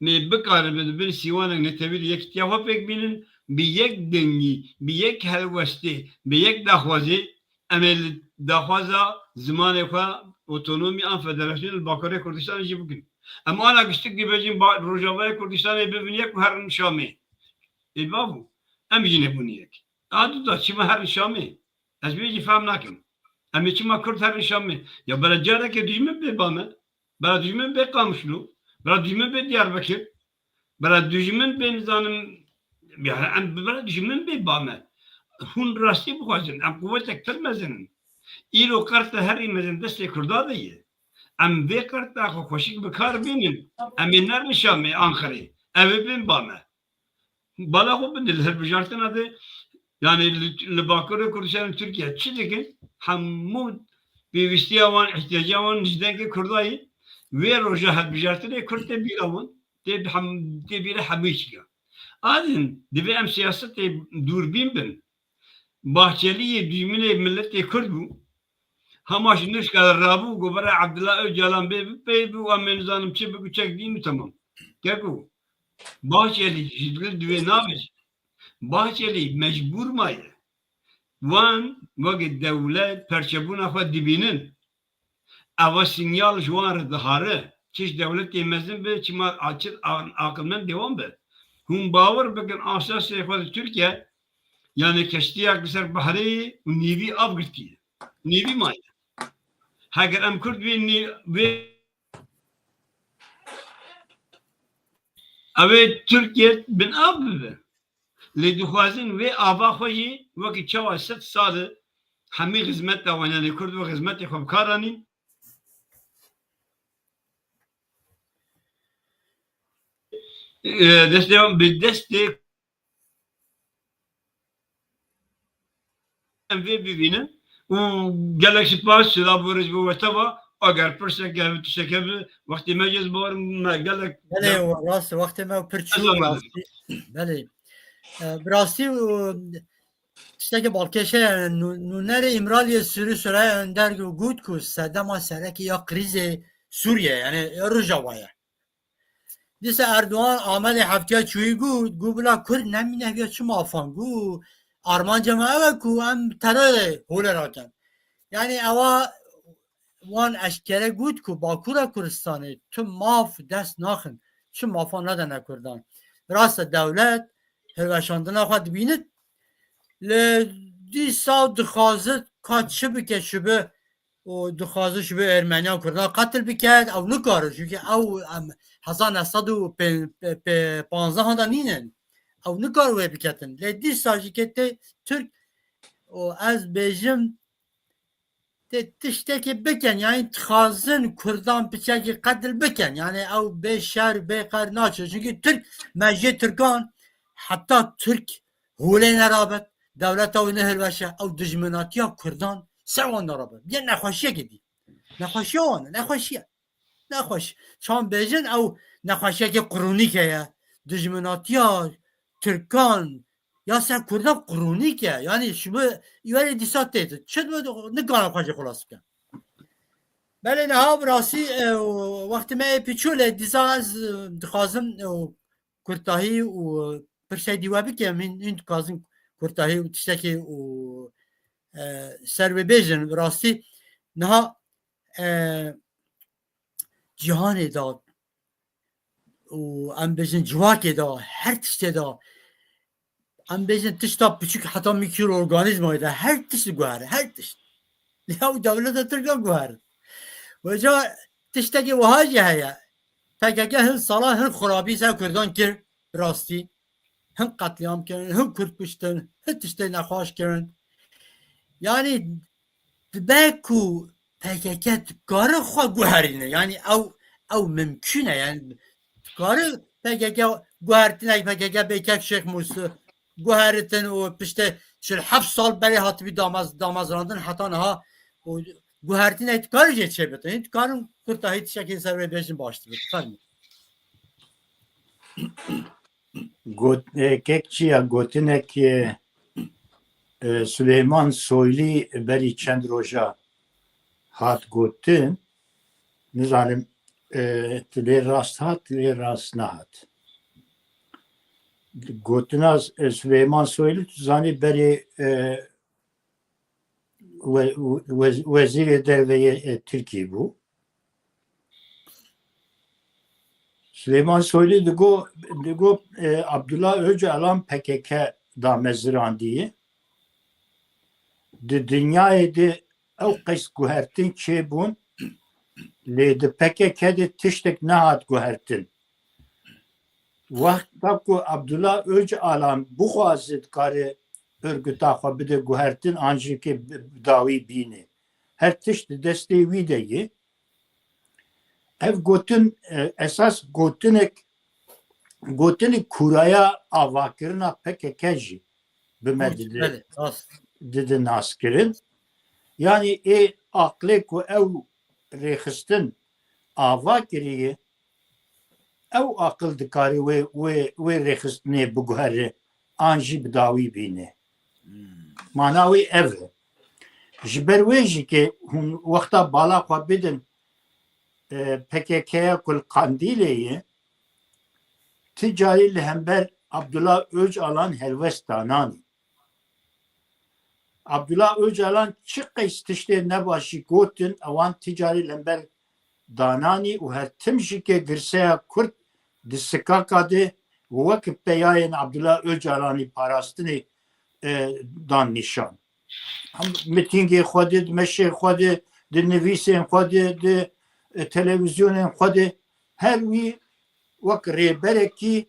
ê bikaribin di bin sîwanek netewî de yekîtiya xwe pêk bînin, bi yek dengî, bi yek helwestê, bi yek daxwazê, em ê li daxwaza zimanê xwe, otonomî an federasyonê li Bakurê Kurdistanê jî bikin. Em ana giştik dibêjin ba-, Rojavayê Kurdistanê bibin yek û herin Şamê. Ê bavo, em jî nebûn yek. A du da çima herin Şamê? Ez vê jî fehm nakim. Em ê çima Kurd herin Şamê? Ya bera careke dijmin bê ba me. Bera dijmin bê Qamişlo. Bera dijmin bê Diyarbekir. Bera dijmin bê nizanim, yani em bera dijmin bê ba me. Hûn rastî bixwazin. Em quwetek pir mezin in. Îro qerta herî mezin destê Kurda de ye. Em vê qerta xwe xweşik bi kar bînin. Em ê nerin Şamê, Anqerê. Ev ê bên ba me. Bala xwe bidin li hilbijartina de, yani li, li Bakurê Kurdistanê Tirkiye çi dikin? Hemû pêwîstiya wan, ihtiyaca wan ji dengê Kurda ye. Wê roja hilbijartinê Kurd tê bîra wan, tê hem-, tê bîra hemû çiya. Adin, divê em siyasetê dûrbîn bin. Bahçelî yê dûjminê miletê Kurd bû. Hema ji nişka rabû, got, "Bera Abdullah Öcalan bê bi pey bi, û em ê nizanim çi biku çek dîn û temam." Keko, Bahçelî ji dil divê nabêje. Bahçelî mecbûr maye. Wan weke dewlet perçebûna xwe dibînin. Eva sinyal ji wan re dihare. Çi ji dewletê mezin be, çima a-, çi a-, aqilmendê wan be. Hûn bawer bikin, asasê xwe di Tirkiye, yani keştiyak li ser behrê û nîvî av girtiye. Nîvî maye. Heger em Kurd wê nî-, wê, ew ê Tirkiye bin av bibe. Lê dixwazin wê ava xwe jî wekî çawa sed sal e hemî xizmeta wan, yanî Kurd wê xizmetê xwe bi kar anîn. E, destê wan bi destê em vê bibînin û gelek spas, silav û rêz bo we teva. Eger pirsek, ev tiştek hebe, wextê me jê ez bawerim me gelek Belê, rast, wextê me pir çû, rastî. Belê. E, bi rastî, e, tiştekî balkêş e, yani, nû-, nûnerê Îmraliyê Sirû Sureyya Önder got ku sedema sereke ya krîzê Sûriye, yani, ya Rojava ye. Dîsa Erdogan Amedê heftiya çûyî got, got, "Bila Kurd nemîne ya çi mafan?" Got, "Armanca me ew e ku em terorê holê rakin." Yani ewa wan eşkere got ku Bakura Kurdistanê tu maf dest naxin, çi mafan nadene Kurdan. Rast e, dewlet hilweşandina xwe dibînit, lê dîsa dixwazit ka çi bike çi bi, û dixwaze ji bo Ermeniyan Kurdan qetil biket, ew nikare, çunkî ew, em, hezar neh sed û panzdehan de nînin. Ew nikare wê biketin. Lê dîsa jî ke tê Tirk û ez bêjim, tê tiştekê bikin, yanî dixwazin Kurdan piçekî qetil bikin. Yanî ew bê şer, bê qer naçe. Çunkî Tirk, me jê Tirkan, heta Tirk holê nerabit, dewleta wî nehilweşe, ew dijminatiya Kurdan ser wan nerabit. Yê nexweşiyekê dî. Nexweşiya wan e, nexweşiye. Nexweş. Çawan bêjin ew nexweşiyekê qrûnîk heye. Dijminatiya Tirkan ya ser Kurdan qrûnîk e. Yanî ji bo werê dîsa tê. Çi dibe nikane xwe jê xulas bikin. Belê niha bi rastî, e, wextê me yê piçû lê dîsa ez, e, dixwazim, e, kurtahî û pirsê dî we bikim. Hîn, hîn dixwazim kurtahî û tiştekê û, e, ser wê bêjin. Bi rastî niha, e, cîhanê de û em bêjin civakê de, her tiştê de, em bêjin tişta piçûk heta mîkroorganîzmayê de her tişt diguhere, her tişt. Lê ew dewleta Tirk guherin. Weca tiştekî wiha jî heye. P K K hin sala hin xurabî ser Kurdan kir, rastî. Hin qetlîam kirin, hin Kurd kuştin, hin tiştê nexweş kirin. Yanî dibe ku P K K dikare xwe guherîne. Yanî ew, ew mimkûn e. Yanî dikare P K K guhertinek, P K K bê kek Şêx Mûsî guheritin û piştê çil heft sal berê hatibî damez-, damezrandin heta niha û guhertinek dikare jê çêbitin. Hîn dikarin kurtahî tiştekê ser wê bêjin baş dibe. Fermî. Got-, e, kek çi ya gotinek, e, e, Suleyman Soylu berî çend roja hat gotin, nizanim, e, tu lê rast hat, lê rast nehat. Gotina, e, Suleyman Soylu, tu zanî berê, e, we-, we-, wezîrê derve yê, e, Tirkî bû. Suleyman Soylu digo, digo, e, Abdullah Öcalan P K K damezirandî. Di dinyayê de ew qeys guhertin çêbûn, lê di P K K de tiştek nehat guhertin. Wexta ku Abdullah Öcalan bixwaze dikare örgüta xwe bide guhertin an jî ke bi, bi dawî bîne. Her tişt di destê wî de ye. Ev gotin, e, esas gotinek, gotinek kûraya avakirina P K K jî bi me dide, belê, rast, dide naskirin. Yanî ê aqilê ku ew rêxistin ava kiriye, ew aqil dikare wê, wê, wê rêxistinê biguhere an jî bi dawî bîne. Hmm. Mana wê ev e. Ji ber wê jî ke hûn wexta bala xwe bidin, e, P K K ya ku li Qandîlê ye, ti carî li hember Abdullah Öcalan helwest dananî. Abdullah Öcalan çi qeys tiştê nebaş jî gotin, ewan ti carî li hember dananî û her tim jî ke girseya Kurd di sikaka de wek peyayên Abdullah Öcalanî parastinê, e, dan nîşan. Hem mitîngê xwe de, di meşê xwe de, di nivîsên xwe de, di, e, televîzyonên xwe de her wî wek rêberekî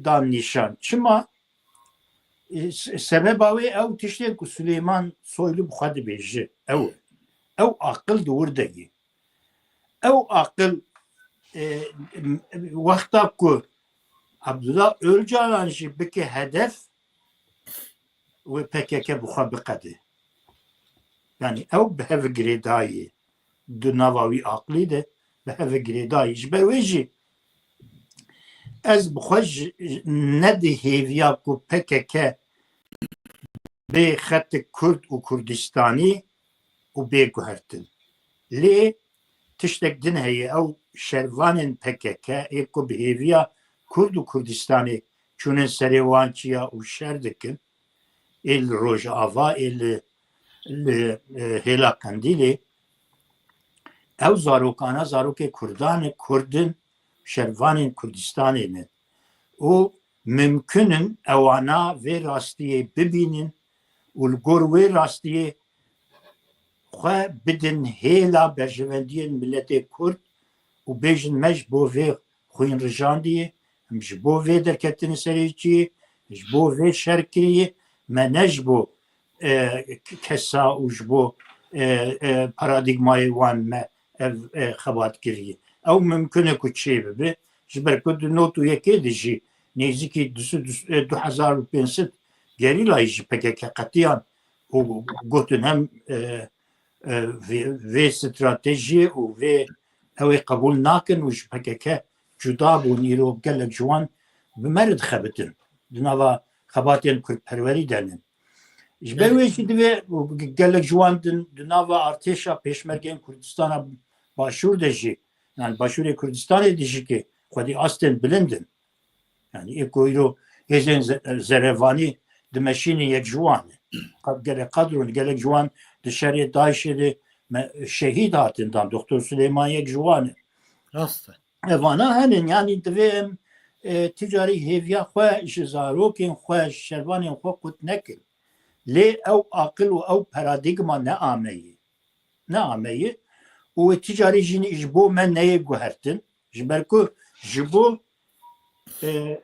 dan nîşan. Çima? E, se-, sebeba wê ew tiştên ku Suleyman Soylu bi xwe dibêje. Ew, ew aqil di wir de ye. Ew aqil, e, m-, wexta ku Abdullah Öcalan jî bike hedef, wê P K K bi xwe biqede. Yanî ew bi hev girêdayî, di nava wî aqlî de bi hev girêdayî. Ji ber wê jî ez bi xwe ji, ne di hêviya ku P K K bê xetik Kurd û Kurdistanî û bê guhertin. Lê tiştek din heye, ew şervanên P K K ê ku bi hêviya Kurd û Kurdistanê çûnin serê wan çiya û şer dikin, ê li Rojava, ê li, li, e, Hêla Qendîlê, ew zarokana zarokê Kurdan e, Kurd in, şervanên Kurdistanê ne. Û mimkun in ewana vê rastiyê bibînin û li gor wê rastiyê xwe bidin hêla berjewendiyên miletê Kurd û bêjin, me ji bo vê xwîn rijandiyê, em ji bo vê derketin serê çiyê, ji bo vê şer kiriye, me ne ji bo, e, kesa û ji bo, e, e, paradîgmayê wan me ev, e, xebat kiriye. Ew mimkun e ku çêbibe, ji ber ku di not û yekê de jî nêzîkî du sed, e, du hezar û pênc sed gerîlayî ji P K K qetiyan û gotin hem, e, e, vê, vê stratejiyê û vê ew ê qebûl nakin û ji P K K cuda bûn. Îro gelek ji wan bi me re dixebitin. Di nava xebatên kurdperwerî de ne. Ji ber wê jî divê gelek ji wan di, di nava artêşa pêşmergeyên Kurdistana Başûr de jî, yani Başûrê Kurdistanê de jî ke xwedî astên bilind in. Yani ê ku îro hêzên ze-, zerevanî dimeşînin yek ji wan e. Qad-, gelek qadron, gelek ji wan di şerê DAIŞê de me-, şehîd hatin dan. Doktor Suleyman yek ji wan e. Rast e. Evana henin, yani divê em, e, ticarî hêviya xwe ji zarokên xwe, ji şervanên xwe qut nekin. Lê ew aqil û ew paradîgma neameyî. Neameyî. Û wê ticarî jî ji bo me neyê guhertin. Ji ber ku ji bo, e,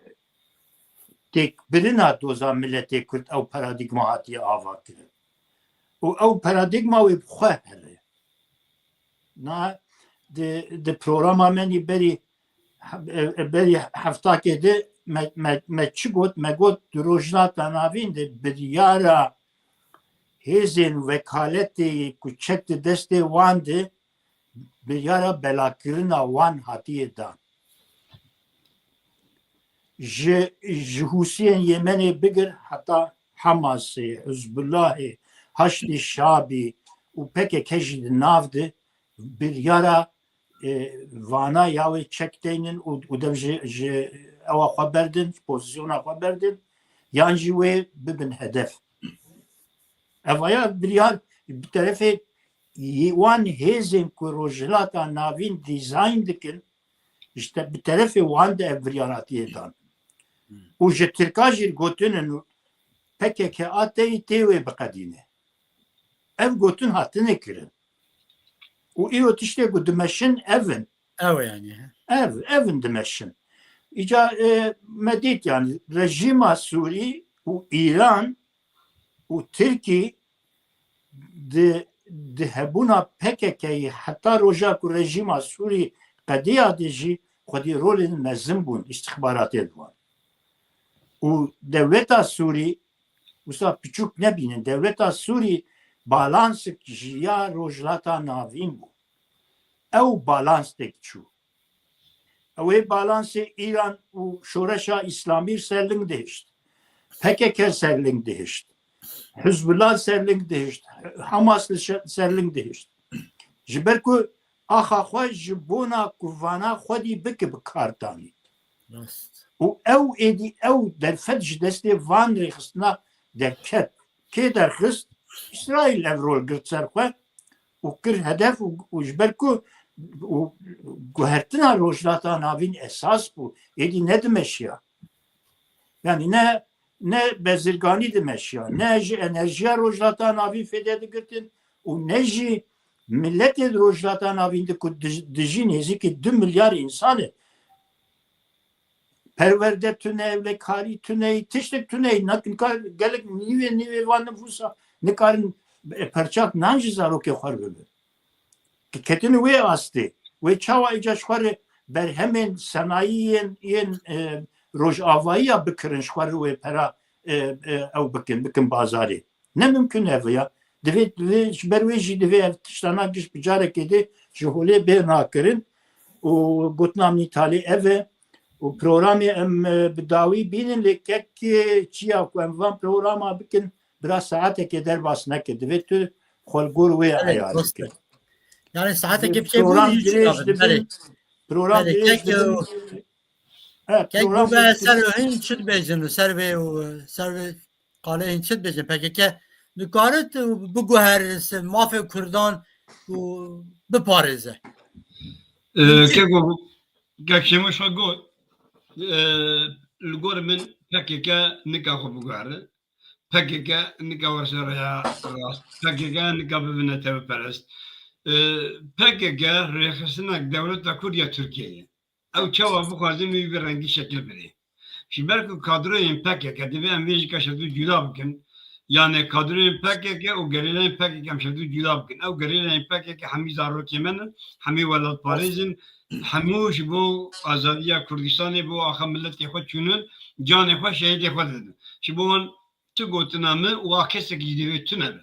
têkbirina doza miletê Kurd ew paradîgma hatiye ava kirin. Û ew paradîgma wê bi xwe here. Na di, di programa me nî berî, e, e, berî heftakê de me, me, me çi got? Me got di Rojhilata Navîn de biryara hêzên wekaletê ku çek di destê wan de biryara belakirina wan hatiye dan. Ji, ji Hûsiyên Yemenê bigir heta Hamasê, Hizbullahê, Haşdî Şabî û P K K jî di nav de biryara, e, vana ya wê çek deynin û, û dev ji, ji ewa xwe berdin, ji pozisyona xwe berdin, yan jî wê bibin hedef. Evaya biryar bi terefê wan hêzên ku Rojhilata Navîn dîzayn dikin, işte bi terefê wan de ev biryar hatiye dan. Û ji Tirka jî gotinin û P K K a teyî tê wê biqedîne. Ev gotin hatine kirin. Û îro tiştê ku dimeşin ev in. Ew e yani. Ev, ev in dimeşin. Îca, e, me dît yani rejîma Sûrî û Îran û Tirkî di, di hebûna P K K'yê heta roja ku rejîma Sûrî qediya de jî xwedî rolên mezin bûn îstixbaratê di wan. Û dewleta Sûrî, wisa piçûk nebînin, dewleta Sûrî balansek ji ya Rojhilata Navîn bû. Ew balans têk çû. Ew ê balansê Îran û Şoreşa Îslamî ser ling dihişt. P K K ser ling dihişt. Hizbullah ser ling dihişt. Hamas li şe-, ser ling dihişt. Ji ber ku axa xwe ji bona ku vana xwedî bike bi kar danî. Rast. Û ew êdî ew derfet ji destê van rêxistina derket. Kê derxist? Îsraîl ev rol girt ser xwe û kir hedef û, û ji ber ku û guhertina Rojhilata Navîn esas bû, êdî nedimeşiya. Yani ne, ne bezirganî dimeşiya, ne ji enerjiya Rojhilata Navîn fêde digirtin û ne jî miletê di Rojhilata Navîn de ku dij-, dijî nêzîkî du milyar însan e. Perwerde tune, ewlekarî tune, tiştek tune. Nak-, nika gelek nîvê, nîvê van nifûsa nikarin, e, perçak nan ji zarokê xwe re bibin. Ketine wê astê. Wê çawa îca ji xwe re berhemên senayî yên, yên, e, rojavayiya bikirin ji xwe re wê pera, e, e, ew bikin, bikin bazarê. Ne mimkun ev ya. Divê, divê ji ber wê jî divê ev tiştana giş bi carekê de ji holê bê nakirin û gotina min îtalî ev e û programê em, e, bi dawî bînin, lê kek, e, çiya ku em van programa bikin, bira saetekê derbas neke. Divê tu xwe li gor wê, belê, eyar rast bike. E. Yani saetekê Divê biçe program bû, dirêj çi dibin, belê. Program belê, dirêj kek, dibin. E, kek program bû be ser hin çi dibêjin, ser vê û ser vê Qalê hin çi dibêje? P K K nikarit biguhere ser mafê Kurdan û biparêze. Ee, keko, kek Şemiş xwe got, ee, li gor min P K K nika xwe biguhere. P K K nika werşa rêya rast. P K K nika bibine tevperest. E, P K K rêxistinek dewleta Kurd ya Tirkiyeyê ye. Ew çawa bixwazin wî bi rengî şekil bidê. Ji ber ku kadroyên P K K divê em vê jî ka şevdû cuda bikin. Yani kadroyên P K K û gerîlayên P K K em şevdû cuda bikin. Ew gerîlayên P K K hemî zarokê me ne, hemî welatparêz in, hemû ji bo azadiya Kurdistanê, bo axa miletê xwe çûnin, canê xwe şehîdê xwe didin. Ji bo wan tu gotina min û a kesekî jî divê tune be.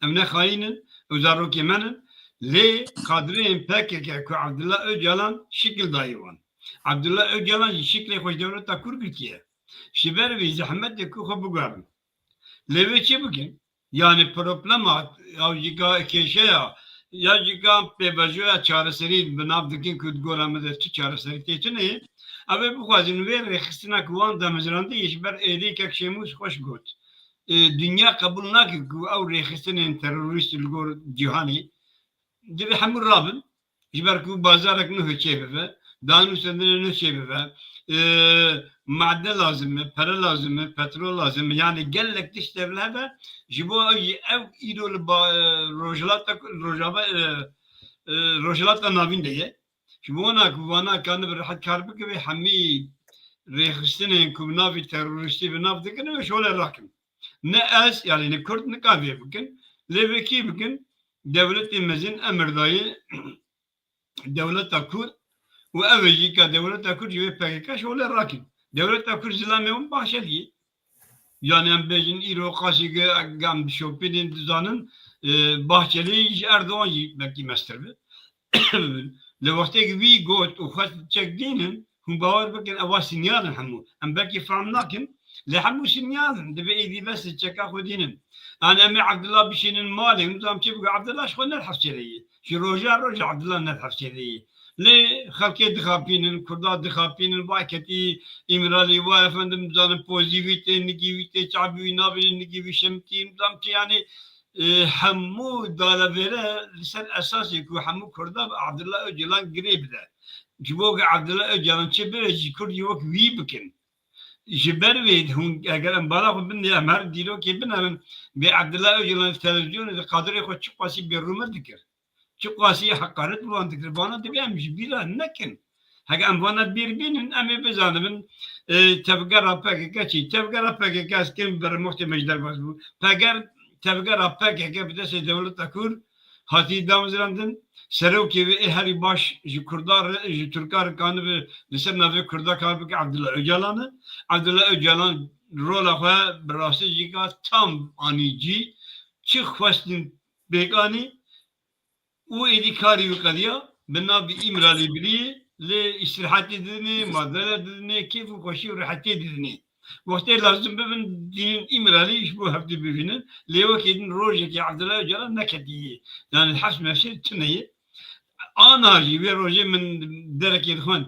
Ew ne xayîn in, ew zarokê me ne. Lê kadreyên P K K ku Abdullah Öcalan şikil dayî wan. Abdullah Öcalan jî şiklê xwe ji dewleta Kurd girtiye. Ji ber vê zehmet e ku xwe biguherin. Lê wê çi bikin? Yani problema, ya jî ka kêşeya, ya jî ka pêvajoya çareserî bi nav dikin ku di gora min de tu çareserî tê tune ye. Ew ê bixwazin wê rêxistina ku wan damezrandî ji ber êdî kek Şêmûs xweş got. E, dinya qebûl nake ku ew rêxistinên terorîst li gor cîhanê divê hemû rabin. Ji ber ku bazarek nuh çê bibe, danûstendinê nuh çê bibe, e, made lazim e, pere lazim e, petrol lazim e. Yani gelek tişt tevle hebe, ji bo ew jî ev îro li ba-, e, Rojhilata Ku-, Rojava, e, e, Rojhilata Navîn de ye. Ji bo wana ku vana kanibin rehet kar bikin, wê hemî rêxistinên ku bi navî terorîstî bi nav dikin, wê şolê rakin. Ne ez, yani ne Kurd nikar vê bikin, lê vê kî bikin? Dewletê mezin emir dayê dewleta Kurd û ev e jî ka dewleta Kurd ji wê P K K şolê rakin. Dewleta Kurd zilamê wan Bahçelî ye. Yani em bêjin îro qasî ge-, em dişopînin dizanin, e, Bahçelî ji Erdogan jî belkî mestir bi. Li wextê ku wî got û xwest çek dînin, hûn bawer bikin, ewa sinyal in hemû. Em belkî fehm nakin, lê hemû sinyal in. Divê êdî bes çeka xwe dînin. An em ê Abdullah bişînin malê, hûn zam çi bigo, Abdullah ji xwe ne hevsêrê ye. Ji roja roja Abdullah ne hevsêrê ye. Lê xelkê dixapînin, Kurda dixapînin, vay ketî Îmralî, vay efendim, zanin pozî wî tê, nigî wî tê, çavî wî nabînin, nigî wî şemitî, zam çi yani, e, hemû dalevêre li ser esasê ku hemû Kurda bi Abdullah Öcalan girê bide. Ji bo ku Abdullah Öcalan çi bibe, ji Kurd jî wek wî bikin. Ji ber wê hûn, eger em bala xwe bin, em her dîrokê binerin, bê Abdullah Öcalan di televizyonê de qadrê xwe çi qasî bêrûmet dikir. Çiqasî heqaret bi wan dikir, vana divê em ji bîra nekin. Heke em vana bîr bînin, em ê bizanibin, e, tevgera P K K çi? Tevgera P K K ez kêm bermoxtê me ji derbas bû. Peger, tevgera P K K bi destê dewleta Kurd hatî damezrandin. Serokê wê ê herî baş ji Kurda re, ji Tirka re kanibe li ser navê Kurda kar bike Abdullah Öcalan e. Abdullah Öcalan rola xwe bi rastî jî ka tam anî cî, çi xwestin pêk anî, û êdî karî wî qediya, bi navê Îmralî birî, lê îstirahetê didinê, madele didinê, kêf û xweşî û rehetiyê didinê. Wextê lazim bibin dînin Îmralî ji bo hevdî bivînin, lê wekî din rojekê Abdullah Öcalan neketî yê. Yani hevs mevsêr tune ye. Ana jî wê rojê min derekê dixwend.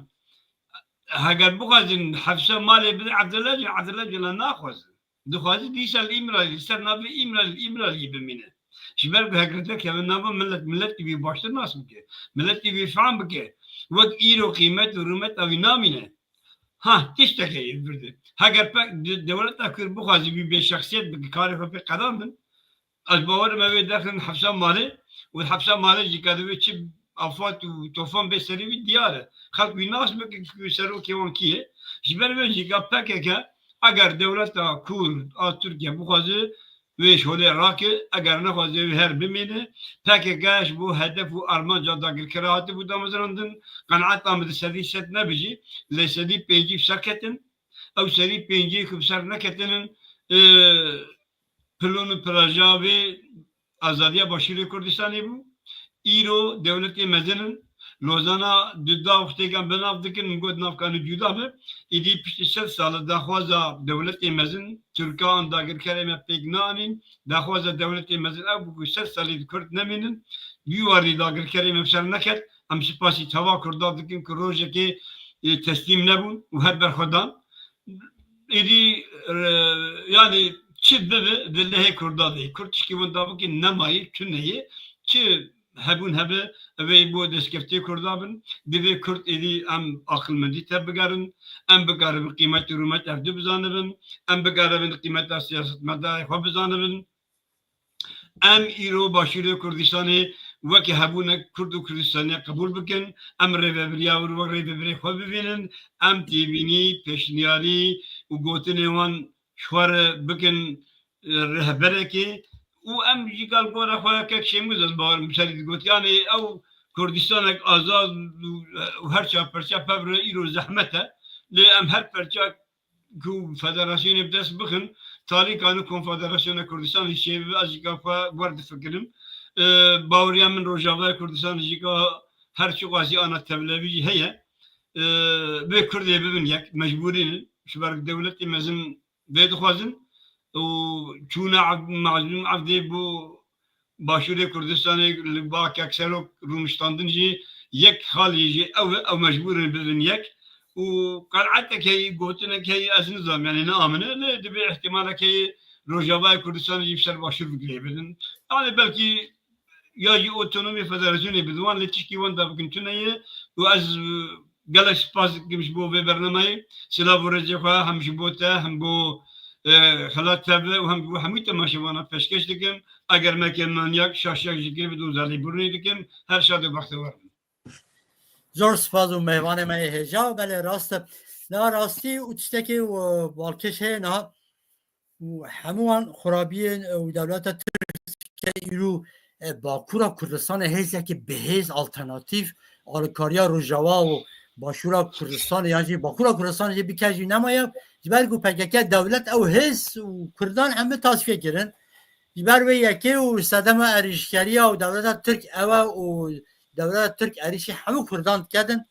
Heger bixwazin hevsa malê bide Abdullah Öcalan, Abdullah Öcalan naxwazin. Dixwaze dîsa li Îmralî, li ser navê Îmralî, Îmralî bimîne. Ji ber ku hekirte keve nava milet, miletî wî baştir nas bike. Miletî wî fehm bike. Wek îro qîmet û rûmeta wî namîne. Ha, tiştekê yê vir de. Heger pe-, de-, dewleta Kurd bixwaze wî bê şexsiyet bike, karê xwe pê qedandin, ez bawer me wê derxin hepsa malê û hepsa malê jî ka divê çi afat û tofan bê serê wî diyar e. Xelk wî nas bike ku serokê wan kî ye. Ji ber vê jî ka P K K eger dewleta Kurd a Tirkiye bixwaze wê ji holê rake, eger nexwaze wê her bimîne. P K K ji bo hedef û armanca dagirkera hatibû damezrandin. Qenaeta min di sedî sed nebe jî, lê sedî pêncî bi ser ketin. Ew serî pêncî ku bi ser neketinin, e, pilon û piraja vê azadiya Başûrê Kurdistanê bû. Îro dewletê mezin in. Lozana di da wextêkan bi nav dikin, min got navkanî cuda be. Îdî piştî sed sal e daxwaza dewletê mezin, Tirka an dagirkerê me pêk neanîn. Daxwaza dewletê mezin ew bû ku sed salî di Kurd nemînin. Wî warî dagirkerê me bi ser neket. Em spasî teva Kurda dikin ku rojekê, e, teslîm nebûn û her berxwedan. Êdî, e, yani çi bibe di lehê Kurda de. Kurd tişkî winda bike nemayê, tune ye. Çi hebûn hebe, ev ê bo destkeftê Kurda bin. Divê Kurd êdî em aqilmendî tev bigerin, em bikaribin qîmet û rûmet ev du bizanibin, em bikaribin qîmeta siyasetmedarê xwe bizanibin. Em îro Başûrê Kurdistanê weke hebûnek Kurd û Kurdistanê qebûl bikin, em rêvebiriya wir wek rêvebirê xwe bibînin, em têbînî, pêşniyarî û gotinê wan ji xwe re bikin, e, rehberekê û em jî gal gora xwe kek Şêmûz ez bawerim serî digot. Yanî ew Kurdistanek azad û, û her çar perçe pev re îro zehmet e. Lê em her perçe ku federasyonê bi dest bixin, talîkan û konfederasyona Kurdistanê çêbibe, ez jî ka xwe wer difikirim. E, baweriya min Rojavaya Kurdistanê jî ka her çiqasî ana tevlevî jî heye. E, bê Kurdê bibin yek, mecbûrî ne. Ji ber dewletê mezin vê dixwazin û çûna ev-, mezlûm evdê bo Başûrê Kurdistanê li ba kek serok rûniştandin jî yek xalî jî ew e, ew mecbûr in bibin yek û qenaetek heye, gotinek heye, ez nizam, yanî ne amine, lê divê ihtimalek heye Rojavayê Kurdistanê jî bi ser Başûr bigirê bidin. Yanî belkî ya jî otonomî federasyonê bidin wan, lê tişkî wenda bikin tune ye û ez, e, gelek spas dikim ji bo vê bernameyê. Silav û rêzê xwe hem ji bo te, hem bo, e, Xelat T V û hem ji bo hemû temaşevana pêşkeş dikim. Eger meke manyak şaşiyek ji kê bidin zalîbûrînê dikim. Her şad û bextewar bin. Zor spas û mêvanê me yê hêja, belê rast e. Na rastî û tiştekî û balkêş heye niha. Û hemû wan xurabiyên, e, û dewleta Tirkiye îro, e, Bakûra Kurdistanê hêzekî bihêz alternatîf alîkariya Rojava û Başûra Kurdistanê yan jî Bakûra Kurdistanê jî bike jî nemaye. Ji ber ku P K K dewlet ew hêz û Kurdan hemû tasfiye kirin. Ji ber wê yekê û sedema êrîşkeriya û dewleta Tirk ew e û dewleta Tirk êrîşî hemû Kurdan diketin.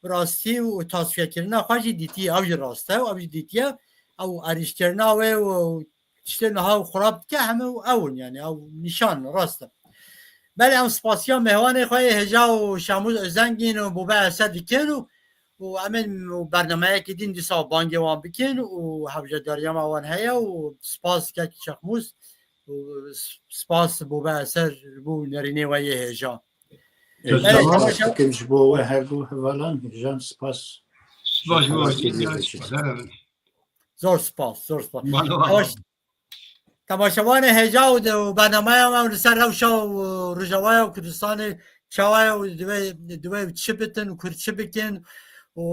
Bi rastî û tasfiyekirina xwe jî dîtiye. Ew jî rast e û ew jî dîtiye. Ew êrîşkirina wê û tiştê niha xurab dike hemû ew in, yanî ew nîşan rast e. Belê em spasiya mêvanê xwe yê hêja û Şamûz Ozengîn û Bobe Eser dikin û, û em ên bernameyekî din dîsa bangê wan bikin û hewcedariya me wan heye û spas kek Şexmûz û spas Bobe Eser ji bo nerînê we yê hêja. Ez Belê, spas temaşa- dikim ji bo we her du hevalan, hêjan spas. Spas ji bo we. Zor spas, zor spas. Mala we. Temaş-, temaşevanê hêja û de-, û bernameya me li ser rewşa û Rojavaya Kurdistanê çawa ye û divê, divê çi bitin û kur çi bikin û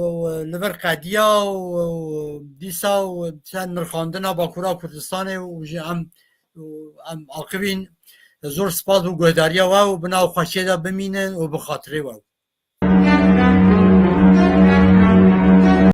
li vir qediya û, û dîsa û ser nirxandina Bakûra Kurdistanê û ji em, û em aqibîn. Zor spas bo guhdariya we û bi nav xweşiyê de bimînin û bi xatirê we.